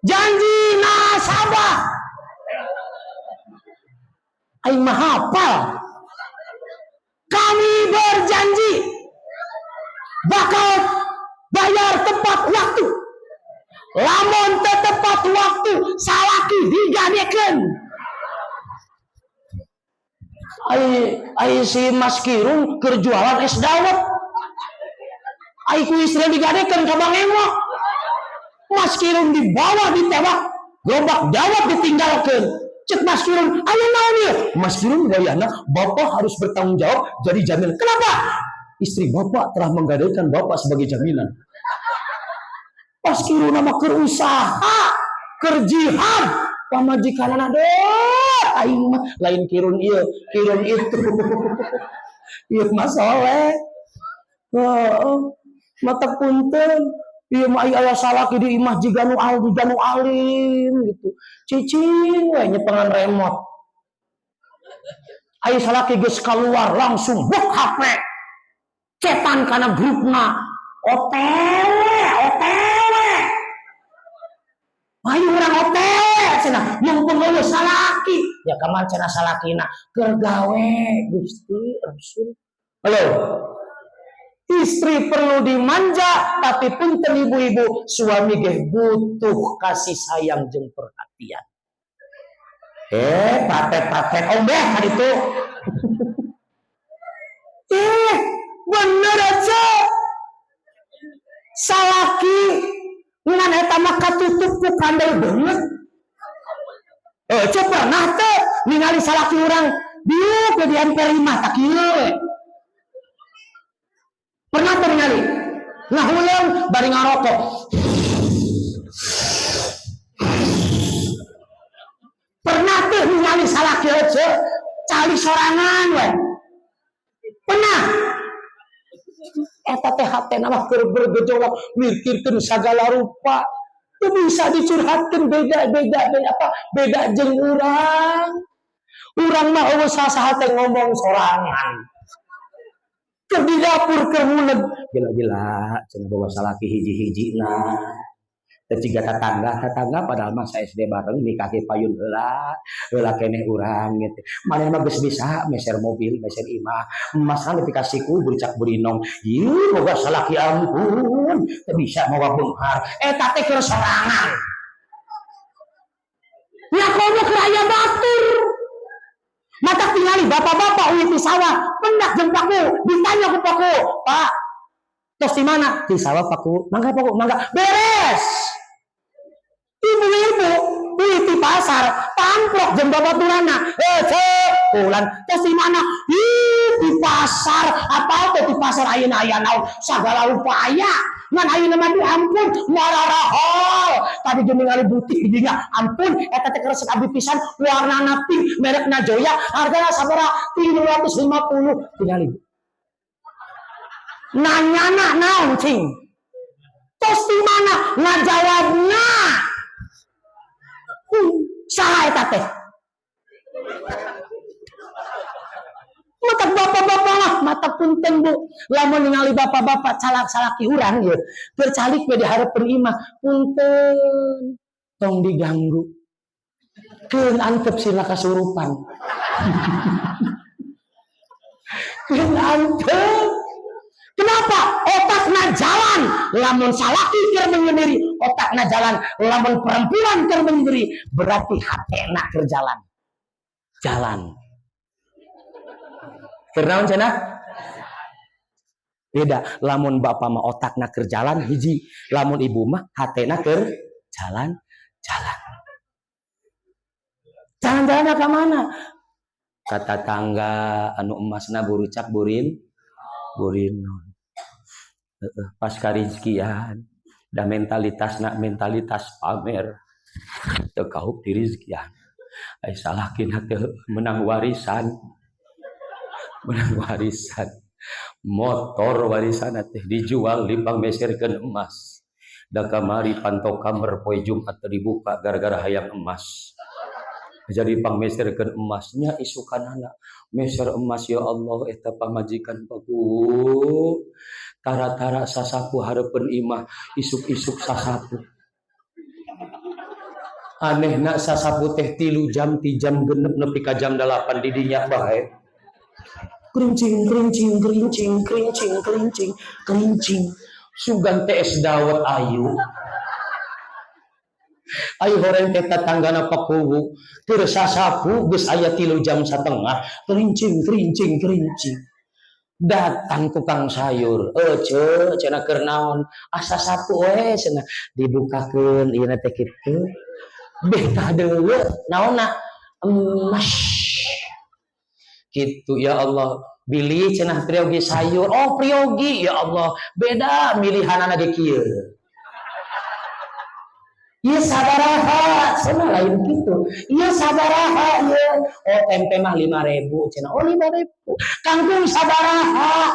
Janji nasabah. Aing mah hafal. Kami berjanji bakal bayar tepat waktu. Lamun teu tepat waktu salaki digadekeun. Ai ai si Mas Kirung keur jualan es dawet. Ai ku istri digadekeun ka Bang Emok. Mas Kirung dibawa ditewak, gerobak dawet ditinggalkeun. Cek Mas Kirung, ayo naon ieu? Mas Kirung wayahna bapak harus bertanggung jawab jadi jaminan. Kenapa? Istri bapak telah menggadaikan bapak sebagai jaminan. Mas Kirung nama keur usaha, keur jihad, pamajikanana deh, aing mah lain Kirun ieu, Kirun itu. Ieu mah soleh. Heeh. Mata punten. Ieu mah aya salaki di imah jiga nu al jiga nu alim gitu. Cicing we nyepengan remote. Aya salaki geus keluar langsung buk HP. Cetan kana grupna. OTW, OTW. Ayo urang OTW cenah, mumpung euweuh salaki. Ya kaman cenah salakina keur gawe Gusti Rasul. Halo. Istri perlu dimanja, tapi punten ibu-ibu, suami ge butuh kasih sayang jeung perhatian. Eh, patet-patet ombeh kan itu. Eh, bener aja. Salaki ngan eta mah katutup ku kandel banget. Eh, coba pernah teh ningali salaki urang diuk di emper imah tak kieu we. Pernah teh ningali? Ngahuleung bari ngarokok. Pernah teh ningali salaki aja cali sorangan we. Pernah? Eta teh hatena mah keur bergejolak mikirkeun sagala rupa. Teu bisa dicurhatkeun beda-beda beda apa? Beda jeung urang. Urang mah eueuh saha-saha teh ngomong sorangan. Keur di dapur keur muleg gila-gila cenah bawa salaki hiji-hijina. Teu ciga tatangga-tatangga padahal mah sa SD bareng nikah ge payun heula, heula keneh urang gitu. Maneh mah geus bisa meser mobil, meser imah. Emasna nepi ka siku buricak burinong. Ieu boga salaki ampun, teu bisa mawa beunghar. Eta teh keur sorangan. Nya komo keur aya batur. Mata tingali bapak-bapak uih di sawah, pendak jeung paku, ditanya ku paku, Pak, tos di mana? Di sawah paku, mangga paku, mangga, beres. Ibu-ibu uih di pasar, pamprok jeung babaturana, cek, pulang, tos di mana? Ih, di pasar, apa teh di pasar ayeuna aya naon? Sagala rupa aya. Ngan ayeuna mah ampun, mararahol. Tadi jeung ningali butik di dinya, ampun, eta teh keresek abdi pisan, warnana pink, merekna Joya, hargana sabaraha? 350. Tingali. Nanyana naon cing? Tos di mana? Ngajawabna. Salah eta teh. Mata bapak-bapak lah, mata punten bu. Lamun ningali bapak-bapak calak-calaki urang ieu, keur calik we di hareupeun imah, punten tong diganggu. Keun antep sila kasurupan. Keun antep. Kenapa? Otakna jalan. Lamun salaki keur menyendiri, otakna jalan. Lamun perempuan keur menyendiri, berarti hatena keur jalan. Jalan. Keur naon cenah? Beda. Lamun bapak mah otakna keur jalan hiji, lamun ibu mah hatena keur jalan, jalan. Jalan-jalan ka mana? Ka tatangga anu emasna burucak burin, burinon. Pas karizkian da mentalitasna mentalitas pamer, teu kaup dirizkian. Ai salakina teh menang warisan, menang warisan motor, warisan teh dijual dipangmeserkeun emas. Da kamari panto kamar poe Jumat dibuka gara-gara hayang emas, jadi pangmeserkeun emasnya. Isukanana meser emas. Ya Allah, eta pamajikan paku tara-tara sasapu hareupeun imah, isuk-isuk sasapu. Aneh nak, sasapu teh 3 jam, ti jam 6 nepi ka jam 8 didinya bae, kerincing kerincing kerincing kerincing kerincing kerincing. Sugan teh es dawet ayu. Ayo, horeng teh tetanggana pakuwu keur sasapu, geus aya 3 jam setengah, kerincing kerincing kerincing. Datang tukang sayur, "Eh, ce," cenah, "keur naon?" "Asa sapu we," cenah. Dibukakeun ieu teh kitu, betah deui, naonna emas gitu. Ya Allah, "Bilih," cenah, "priyogi sayur." "Oh, priyogi." Ya Allah, beda milihanana ge kieu. "Ieu sabaraha?" cenah. Lain gitu, "Ieu sabaraha ieu?" "Oh, tempe mah 5.000," cenah. "Oh, 5.000. Kangkung sabaraha?"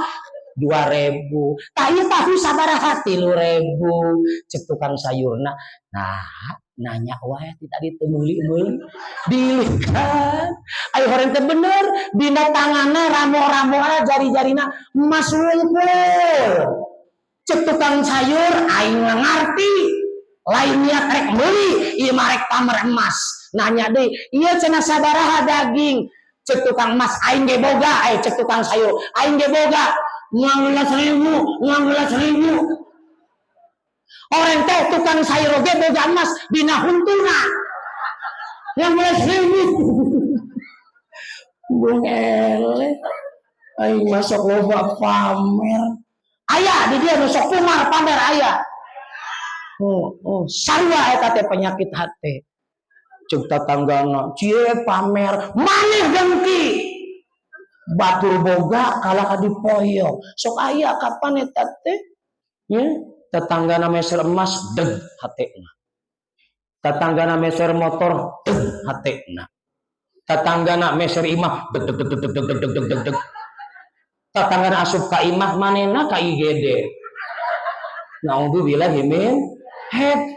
"2.000." "Tah, ieu tahu sabaraha?" "3.000." Cek tukang sayurna, "Nah, nanya wae ti tadi teu meuli-meuli." Dilikan. Ayo, horeng teh bener dina tanganna ramo-ramo, jari-jarina emas wungkul. Cek tukang sayur, "Aing ngarti, lain niat rek meuli ieu mah, rek pamer emas." Nanya deui, "Ieu," cenah, "sabaraha daging?" Cek tukang emas, "Aing ge boga." Eh, cek tukang sayur, "Aing ge boga 15.000, 15.000." Orang teh tukang sayur oge boga emas dina huntuna, 15.000. Bung ele, aing masuk loba pamer. Aya di dia nu sok kumar pamer aya. Oh, sarua eta teh penyakit hati. Cek tatanggana, "Cie, pamer, maneh dengki. Batur boga kalah ka dipoyok." Sok aya kapan eta teh? Ya, tetanggana meser emas, deg hatena. Tetanggana meser motor, deg hatena. Tetanggana meser imah, deg deg deg deg deg deg deg deg deg deg. Tetanggana asup ka imah, manehna ka IGD. Naudzubillah min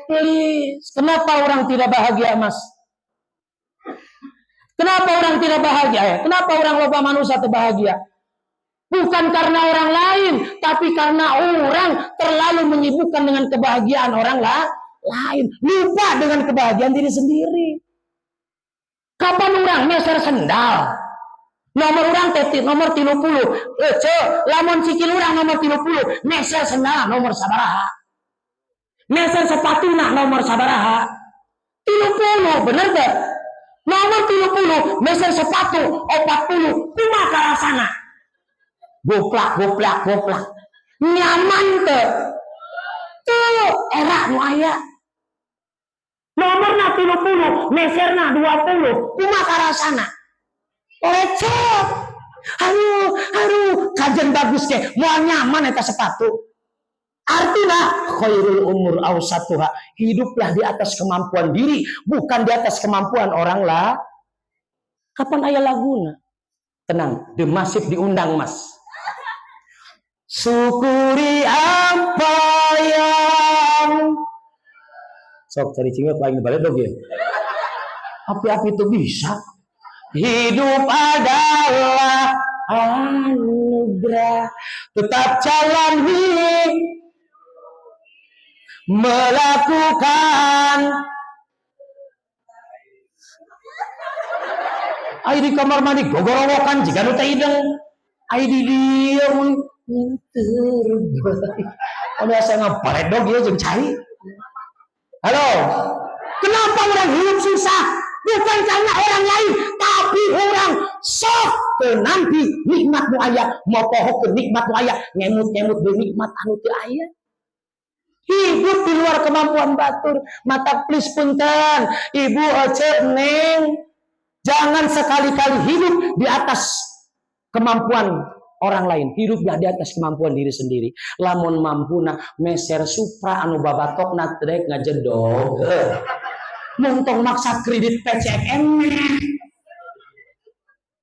please. Kenapa orang tidak bahagia, Mas? Kenapa orang tidak bahagia? Ya? Kenapa orang loba manusia bahagia? Bukan karena orang lain, tapi karena orang terlalu menyibukkan dengan kebahagiaan orang lah, lain. Lupa dengan kebahagiaan diri sendiri. Kapan orang meser sendal? Nomor orang teh nomor 30. Eh, ce, lamun sikil orang nomor 30, meser sendal nomor sabaraha? Meser sepatu nak nomor sabaraha? 30, bener gak? Nomor 30, meser sepatu 40, kumaha karasana? Goplak, goplak, goplak. Nyaman teu? Tuh, era nu aya. Nomorna 30, meserna 20, kumaha karasana? Lecet. Aduh, aduh, kajen bagus ke, mau nyaman eta sepatu. Artinya khairul umur awsatuha. Hiduplah di atas kemampuan diri, bukan di atas kemampuan orang lah. Kapan aya laguna? Tenang, D'Massive diundang, Mas. Syukuri apa yang sok cari cingok lagi balik dong ya. Api-api itu bisa. Hidup adalah anugerah. Tetap jalani, melakukan. Ayo, di kamar mandi gogorowokan jiga nu teh hidung. Ayo, di dieu yang terbaik. Oh, biasa ngabaredog ya jeung cai. Halo. Kenapa orang hidup susah? Bukan karena orang lain, tapi orang sok nanti nikmat nu aya, mau poho ke nikmat nu aya, ngemut-ngemut di nikmat anu teu aya. Hidup di luar kemampuan batur. Mata please, punten. Ibu, oce, neng. Jangan sekali-kali hidup di atas kemampuan. orang lain, hiduplah di atas kemampuan diri sendiri. Lamun mampuna meser Supra anu babatokna teu daek ngajedog. Mun tong maksa kredit PCM.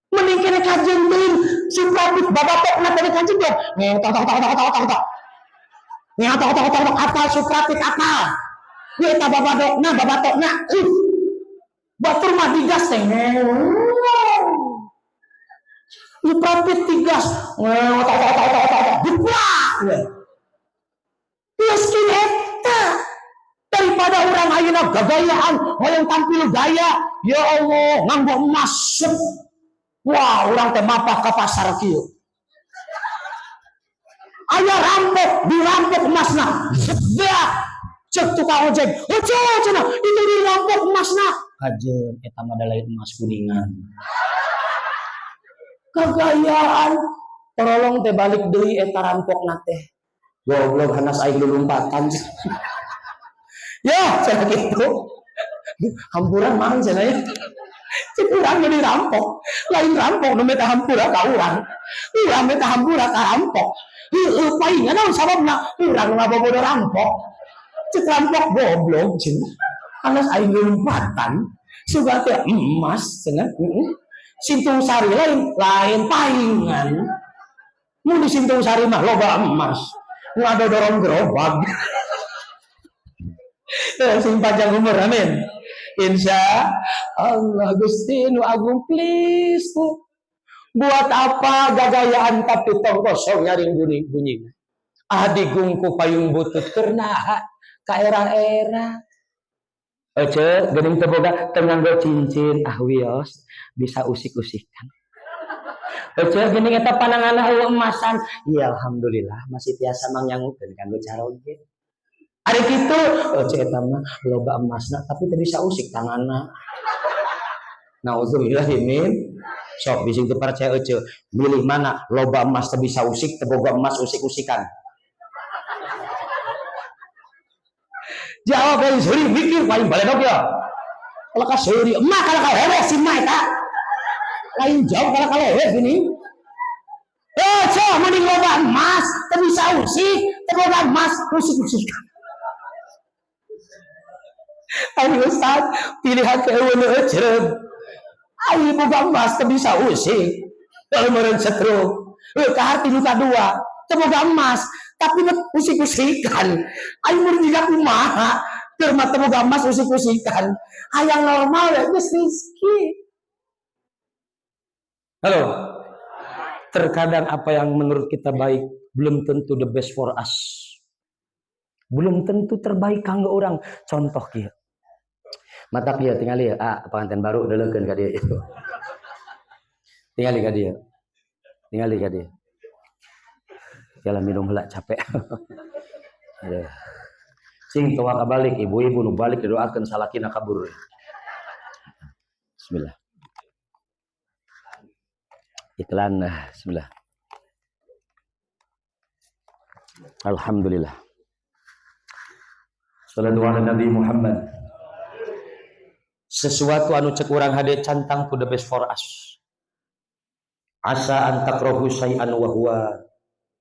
Mending kene kajeun teuing Supra pit babatokna teu daek ngajedog. Ngetok tok tok tok tok tok tok. Ngetok tok tok tok apal Supra pit apal. Ieu eta babadokna babatokna. Batur mah digas teh. Supra pit digas. Ngetok tok tok tok tok. Buka. Miskin eta. Daripada orang ayeuna gagayaan hoyong tampil gaya, ya Allah, nganggo emas. Wah, urang teh mapah ka pasar kieu. Aya rampok, dirampok emasna. Zebak. Cek tukang ojek, "Ojo cenah, itu dirampok emasna." Kajeun eta mah lain emas kuningan. Kagayaan torolong teh balik deui eta rampokna teh. Goblok hanas aing lulumpatan. Ya, cenah kitu. Hampuran mang cenah ya. Cek urang jadi rampok. Lain rampok nu minta hampura ka urang. Urang minta hampura ka rampok. Heueuh paingan naon sababna? Urang ngabobodo rampok. Cek rampok goblok cenah. Hanas aing lompatan. Sugan teh emas cenah. Heeh. Sintung Sari lain lain paingan. Mun di Sintung Sari mah loba emas. Ngadodorong gerobak. Sing panjang umur, amin. Insya Allah Gusti nu agung, please Bu. Buat apa gagayaan tapi tong kosong nyaring bunyi bunyi. Adi gungku payung butut keur ka era-era. Ece, geuning teu boga teu nganggo cincin, ah wios bisa usik-usikan. Ece, geuning eta pananganna eueuh emasan. Ya alhamdulillah masih tiasa mangyangukeun kanggo caroge. Ari kitu, ece eta mah loba emasna tapi teu bisa usik tanganna. Nauzubillah min. Sok bising teu percaya ece, milih mana loba emas teu bisa usik, teu boga emas usik-usikan. Jawab dari seuri mikir paling baledog ya. Kalau ka seuri, emak kalau ka lewe si emak eta. Lain jauh kalau ka lewe gini. Eh, so mending loba emas teu bisa usik, teu boga emas usik-usikan. Ayo Ustaz, pilihan ke eueuh nu eceug. Ayo boga emas teu bisa usik. Kalau meureun stroke. Heuh kaharti nu kadua, teu boga emas tapi usik-usikan. Ayo mun jiga kumaha? Keur mah teu boga emas usik-usikan. Hayang normal ya geus rezeki. Halo. Terkadang apa yang menurut kita baik belum tentu the best for us. Belum tentu terbaik kanggo orang. Contoh kieu. Matak kieu tingali ya, ah pengantin baru deuleukeun ka dieu itu. Tingali ka dieu. Tingali ka dieu. Jalan minum heula capek. Aduh. Sing toa kabalik ibu-ibu nu balik didoakeun salakina kabur. Bismillah. Iklan, bismillah. Alhamdulillah. Salatu ala Nabi Muhammad. Sesuatu anu cek urang hade cantang to the best for us. Asa an takrahu syai'an wa huwa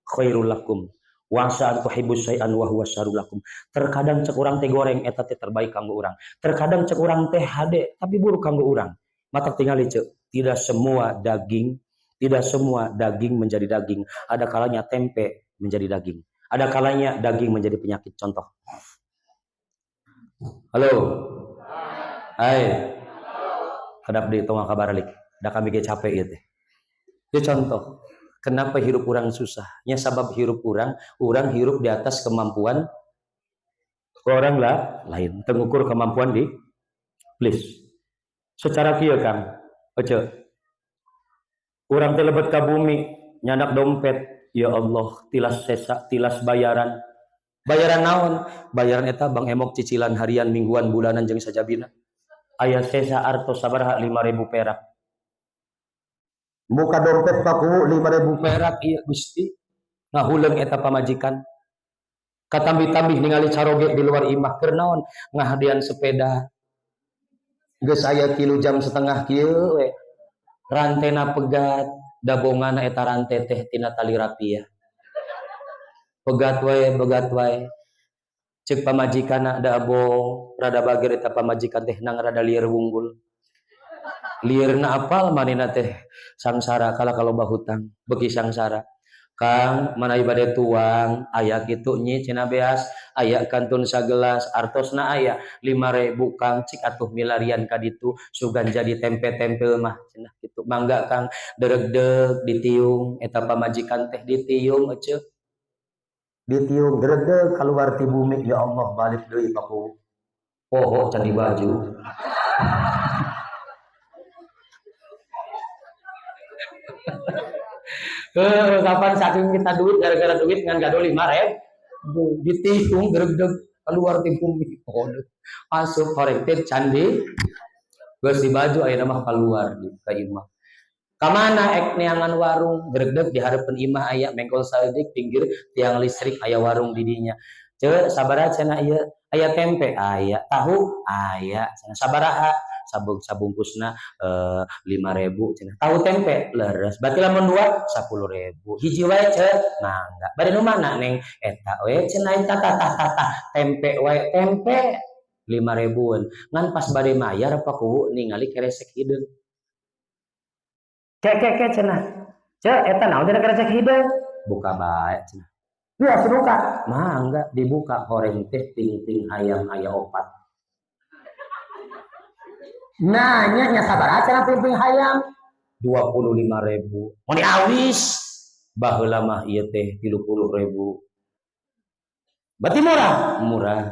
khairul lakum. Wa asa an tuhibbu syai'an wa huwa syarrul lakum. Terkadang cek urang teh goreng eta teh terbaik kanggo urang. Terkadang cek urang teh hade tapi buruk kanggo urang. Mata tingali cek, tidak semua daging, tidak semua daging menjadi daging. Ada kalanya tempe menjadi daging. Ada kalanya daging menjadi penyakit. Contoh. Halo. Hai. Kedap di tong kabaralik. Da kami ge capek ieu teh. Itu contoh. Kenapa hirup orang susah? Nya sabab hirup orang, orang hirup di atas kemampuan orang lah lain. Tengukur kemampuan di please. Secara kieu Kang, ece. Urang teh lebet ka bumi, nyandak dompet, ya Allah, tilas sesa, tilas bayaran. Bayaran naon? Bayaran eta Bang Emok cicilan harian, mingguan, bulanan jeung sajabina. Aya sesa artos sabaraha 5.000 perak. Muka dompet paku 5.000 perak ieu Gusti. Ngahuleung eta pamajikan. Katambi-tambih ningali caroge di luar imah keur naon? Ngahadian sepeda. Geus aya 3,5 jam kieu we. Rantena pegat, Dabongana eta rante teh tina tali rapia. Pegat wae, begat wae. Cek pamajikanna dabong, rada bager eta pamajikan teh nang rada lieur wunggul. Liurna apal manehna teh sangsara kala kaloba hutang, beuki sangsara. Kang, mana bade tuang, aya kitu nyi cenah beas, aya kantun sagelas, artosna aya 5.000 Kang, cik atuh milarian ka ditu, sugan jadi tempe-tempe mah cenah kitu. Mangga Kang, deregdeg ditiung, eta pamajikan teh ditiung eceu. Ditiung deregdeg keluar ti bumi, ya Allah balik deui paku. Poho can dibaju. Kapan saking kita duit gara-gara duit ngan gaduh 5.000 ditiung geregdeg keluar ti bumi. Asup horeng teh candi geus dibaju ayeuna mah keluar di ka imah. Ka mana ek neangan warung geregdeg di hareupeun imah aya mengkol saeutik pinggir tiang listrik aya warung di dinya. Ceu sabaraha cenah ieu? Aya tempe aya, tahu aya, cenah sabaraha? Sabungkusna 5.000 cenah. Tahu tempe leres. Berarti lamun dua 10.000. Hiji wae ceu mangga. Bade nu mana neng? Eta we cenah eta tah tah tah tah. Tempe wae tempe 5.000-an. Ngan pas bade mayar Pak Kuwu ningali keresek hideung. Ke ke ke cenah. Ceu eta naon cenah keresek hideung? Buka bae cenah. Ya dibuka. Mangga dibuka horeng teh ting-ting hayam aya opat. Nanya nya sabaraha cenah ping-ping hayam? 25.000. Mun diawis baheula mah ieu teh 30.000. Berarti murah? Murah.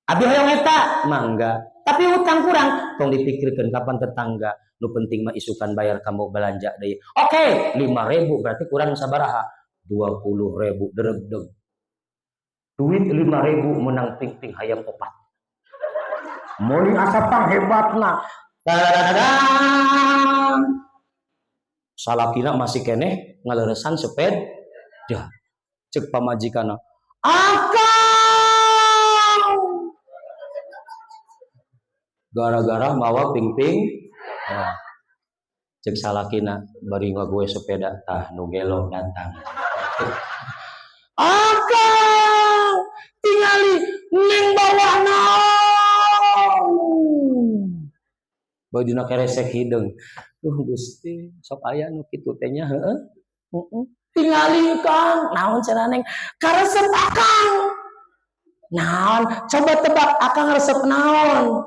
Abi hoyong eta? Mangga. Tapi utang kurang, tong dipikirkeun kapan tetangga. Nu penting mah isukan bayar kamu belanja deui. Oke, 5.000 berarti kurang sabaraha? 20.000 deregdeg. Duit 5.000 menang ping-ping hayam opat. Moli asa panghebatna. Dadadadadang. Salakina masih keneh ngaleresan seped. Dah. Cek pamajikanna. Akang. Gara-gara mawa ping-ping. Nah. Cek salakina bari ngagoe sepeda tah nu gelo datang. Akang tingali neng bawah naon. Bajuna keresek hideung. Duh Gusti, sok aya nu kitu teh nya heueuh. Heeh. Tingali Kang, naon cenah neng? Karesep akang. Naon? Coba tebak akang resep naon?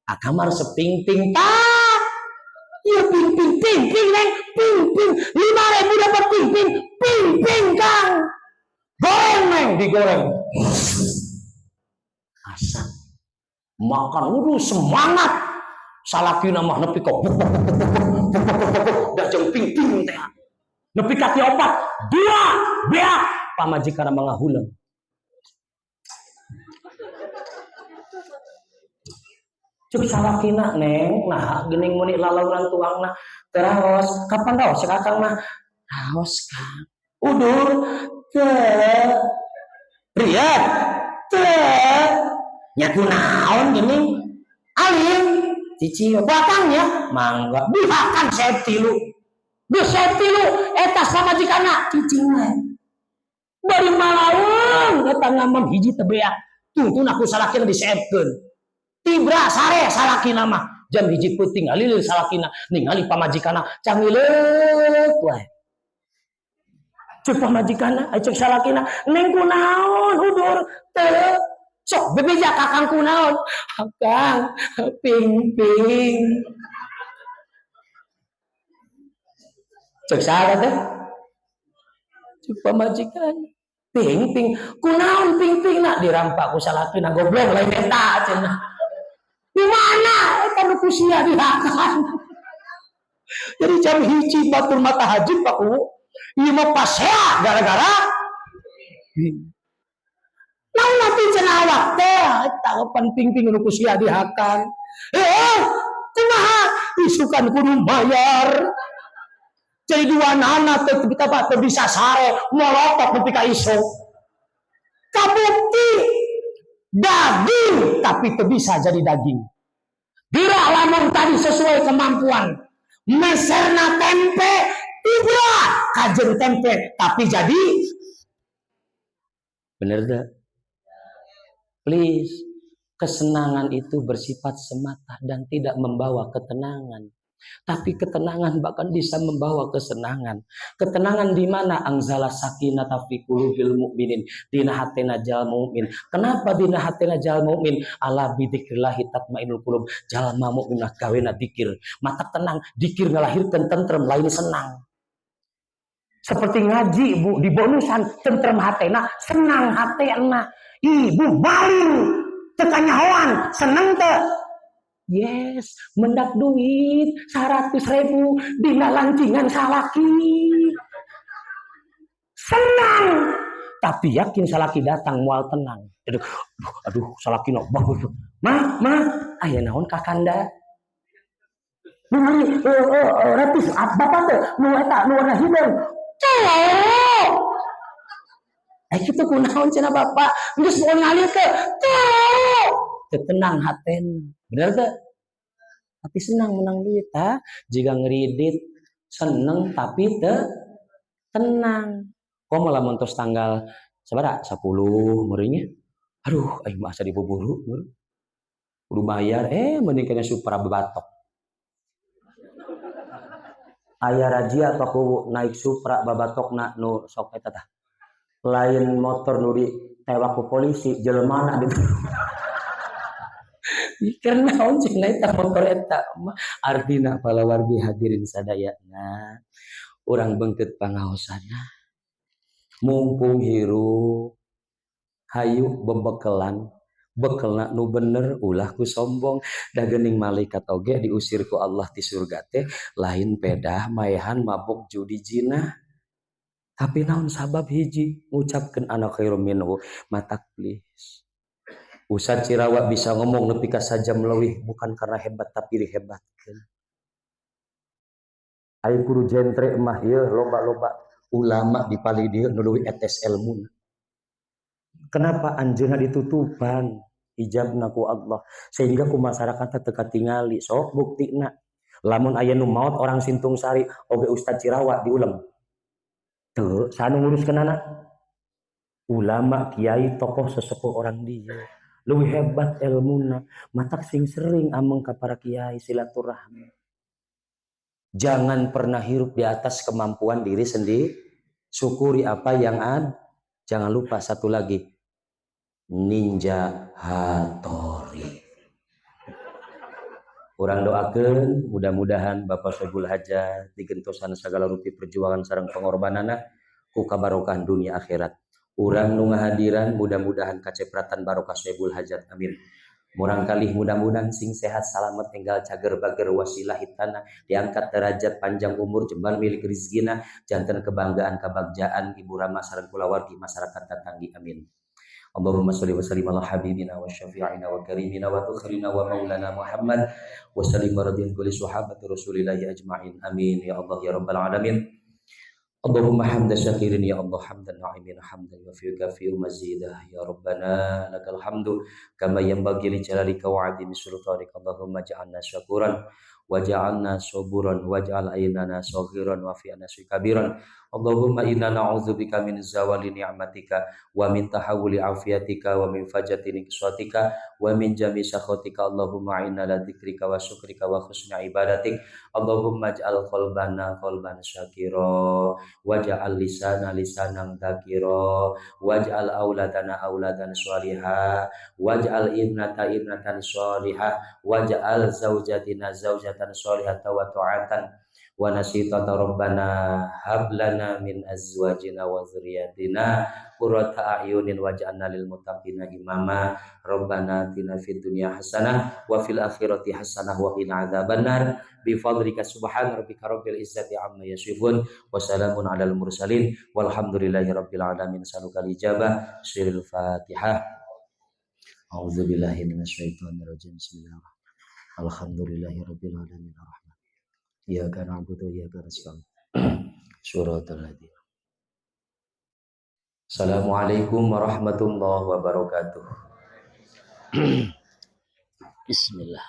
Akang mah resep ping-ping tah. Ieu ping-ping ping-ping neng, ping-ping 5.000 dapat ping-ping, ping-ping Kang. Goreng neng, digoreng. Asap. Makan udah semangat. Salakina mah nepi ka da jeung ping-ping teh. Nepi ka 4, 2, beak pamajikan mah ngahuleung. Cek salakina neng, nah geuning meuni lalauran tuangna teu raos, kapan raos cek akang mah? Raos Kang. Udur teu. Riat teu. Nya kunaon geuning? Alim cici batangnya mangga dihakan sep tilu. Geus sep tilu eta pamajikanna cicing we. Bari malaung eta ngamam hiji teu beak. Tungtun aku salakina disepkeun. Tibra sare salakina mah jam 1 peuting ngalilir salakina ningali pamajikanna cangileuk wae. Cek pamajikanna, cek salakina neng kunaon udur teu. Sok bebeja kakang kunaon? Akang ping-ping. Cek saha teh? Cek pamajikan. Ping-ping. Kunaon ping-ping nak dirampak ku salakina goblok lain eta cenah. Di mana eta nu ku sia dihakan. Jadi jam 1 batur mata hajut Pak Kuwu. Ieu mah pasea gara-gara naon nanti cenah awak teh eta pan ping-ping nu ku sia dihakan. Kumaha isukan kudu bayar. Jadi dua nana teh teu bisa sare molotot nepi ka isuk. Kabukti daging tapi teu bisa jadi daging. Gerak lamun tadi sesuai kemampuan. Meserna tempe Tidak, kajeun tempe tapi jadi. Bener gak? Please, kesenangan itu bersifat semata dan tidak membawa ketenangan. Tapi ketenangan bahkan bisa membawa kesenangan. Ketenangan di mana? Anzala sakinata fi qulubil mu'minin. Dina hatena jalma mukmin. Kenapa dina hatena jalma mukmin? Ala bidzikrillahi tatmainnul qulub. Jalma mukmin mah gawena dikir. Mata tenang, dikir ngalahirkeun tentrem, lain senang. Seperti ngaji, Bu, di bonusan tentrem hatena, senang hatena. Ibu maling teu kanyahoan, seneng teu? Yes, mendak duit 100 ribu dina lancingan salaki. Senang. Tapi yakin salaki datang moal tenang. Aduh, aduh, aduh, salaki no bagus. Ma, ma, Aya naon, kakanda? Ningali repis bapak teh nu eta nu warna hideung. Teu. Eh, kitu kunaon cenah bapak? Geus moal ngalir teh. Teu. Teu tenang haten. Bener teu? Tapi senang menang duit, ha? Jika ngeridit seneng tapi teu tenang. Komo lamun tos tanggal sabaraha? 10 meureunnya. Aduh, aing mah asa dibuburu meureun. Kudu bayar, eh mending kena Supra babatok. Aya razia Pak Kuwu naik Supra babatokna nu sok eta tah. Lain motor nu ditewak ku polisi, jelemana di. Karena naon cenah eta motor eta mah artina palawargi hadirin sadayana, urang beungkeut pangaosana, mumpung hirup hayu bebekelan, bekelna nu bener, ulah ku sombong. Da geuning malaikat oge diusir ku Allah ti surga teh lain pedah maehan, mabok, judi, zina, tapi naon sabab? Hiji, ngucapkeun ana khairum minhu. Matak please, Ustad Cirawa bisa ngomong nepi ka sajam leuwih bukan karena hebat, tapi dihebatkeun. Ayo guru jentre mah ieu loba-loba ulama di palih dieu nu leuwih etes elmuna. Kenapa? Anjeunna ditutupan hijabna ku Allah sehingga ku masyarakat teu katingali. Sok buktina, lamun aya nu maot orang Sintung Sari oge Ustad Cirawa diulem. Teu, saha nu nguruskeunana? Ulama, kiai, tokoh sesepuh orang dieu. Leuwih hebat elmuna, matak sing sering ameng ka para kiai, silaturahmi. Jangan pernah hirup di atas kemampuan diri sendiri. Syukuri apa yang ada. Jangan lupa satu lagi. Ninja Hattori. Urang doakan mudah-mudahan Bapak Sohibul Hajat digentosan segala rupi perjuangan sareng pengorbanana ku kabarokahan dunia akhirat. Urang nu ngahadiran mudah-mudahan kacepratan barokah Sohibul Hajat. Amin. Murang kali mudah-mudahan sing sehat salamet, tinggal cager bager, wasilah hitana, diangkat derajat, panjang umur, jembar milik rizkina, janten kebanggaan kebagjaan ibu rama sareng kulawargi masyarakat tatanggi. Amin. Allahumma sholli wa sallim ala habibina wa syafi'ina wa karimina wa tukhrina wa maulana Muhammad wa sallim wa radiyallahu li sahabati Rasulillahi ajma'in. Amin ya Allah ya rabbal alamin. Allahumma hamda syakirin ya Allah, hamdan na'imin, hamdan yufi kafi mazidah ya Rabbana, lakal hamdu kama yanbaghi li jalalika wa 'azimi sultanika. Allahumma ja'alna syakuran waj'alna saburan waj'al aynana saghiran wa fi nafsi kabiran. Allahumma inna na'udzubika min zawali ni'matika wa min tahawuli afiatika wa min fajati niksatika wa min jami sakhatika. Allahumma inna la dzikrika wa syukrika wa husni ibadatik. Allahumma ij'al qalbana qalban syakira, waj'al lisana lisanan dzakira, waj'al auladana auladan sholiha, waj'al ibnata ibnatan sholihah, waj'al zaujatina zaujatan sholihatan wa ta'atan wa nasitata. Rabbana hab lana min azwajina wa dzurriyyatina qurrata a'yunin waj'alna lil muttaqina imama. Rabbana atina fid dunya hasanah wa fil akhirati hasanah wa qina adzabannar bi fadlika. Subhana rabbika rabbil izzati amma yasifun wa salamun alal mursalin walhamdulillahi rabbil alamin. Saluka ijabah sirrul Fatihah. A'udzubillahi minasyaitonir rajim. Bismillahirrahmanirrahim. Alhamdulillahi rabbil alamin. Iyyaka na'budu wa iyyaka nasta'in. Suratul Hadi. Assalamualaikum warahmatullahi wabarakatuh. Bismillah.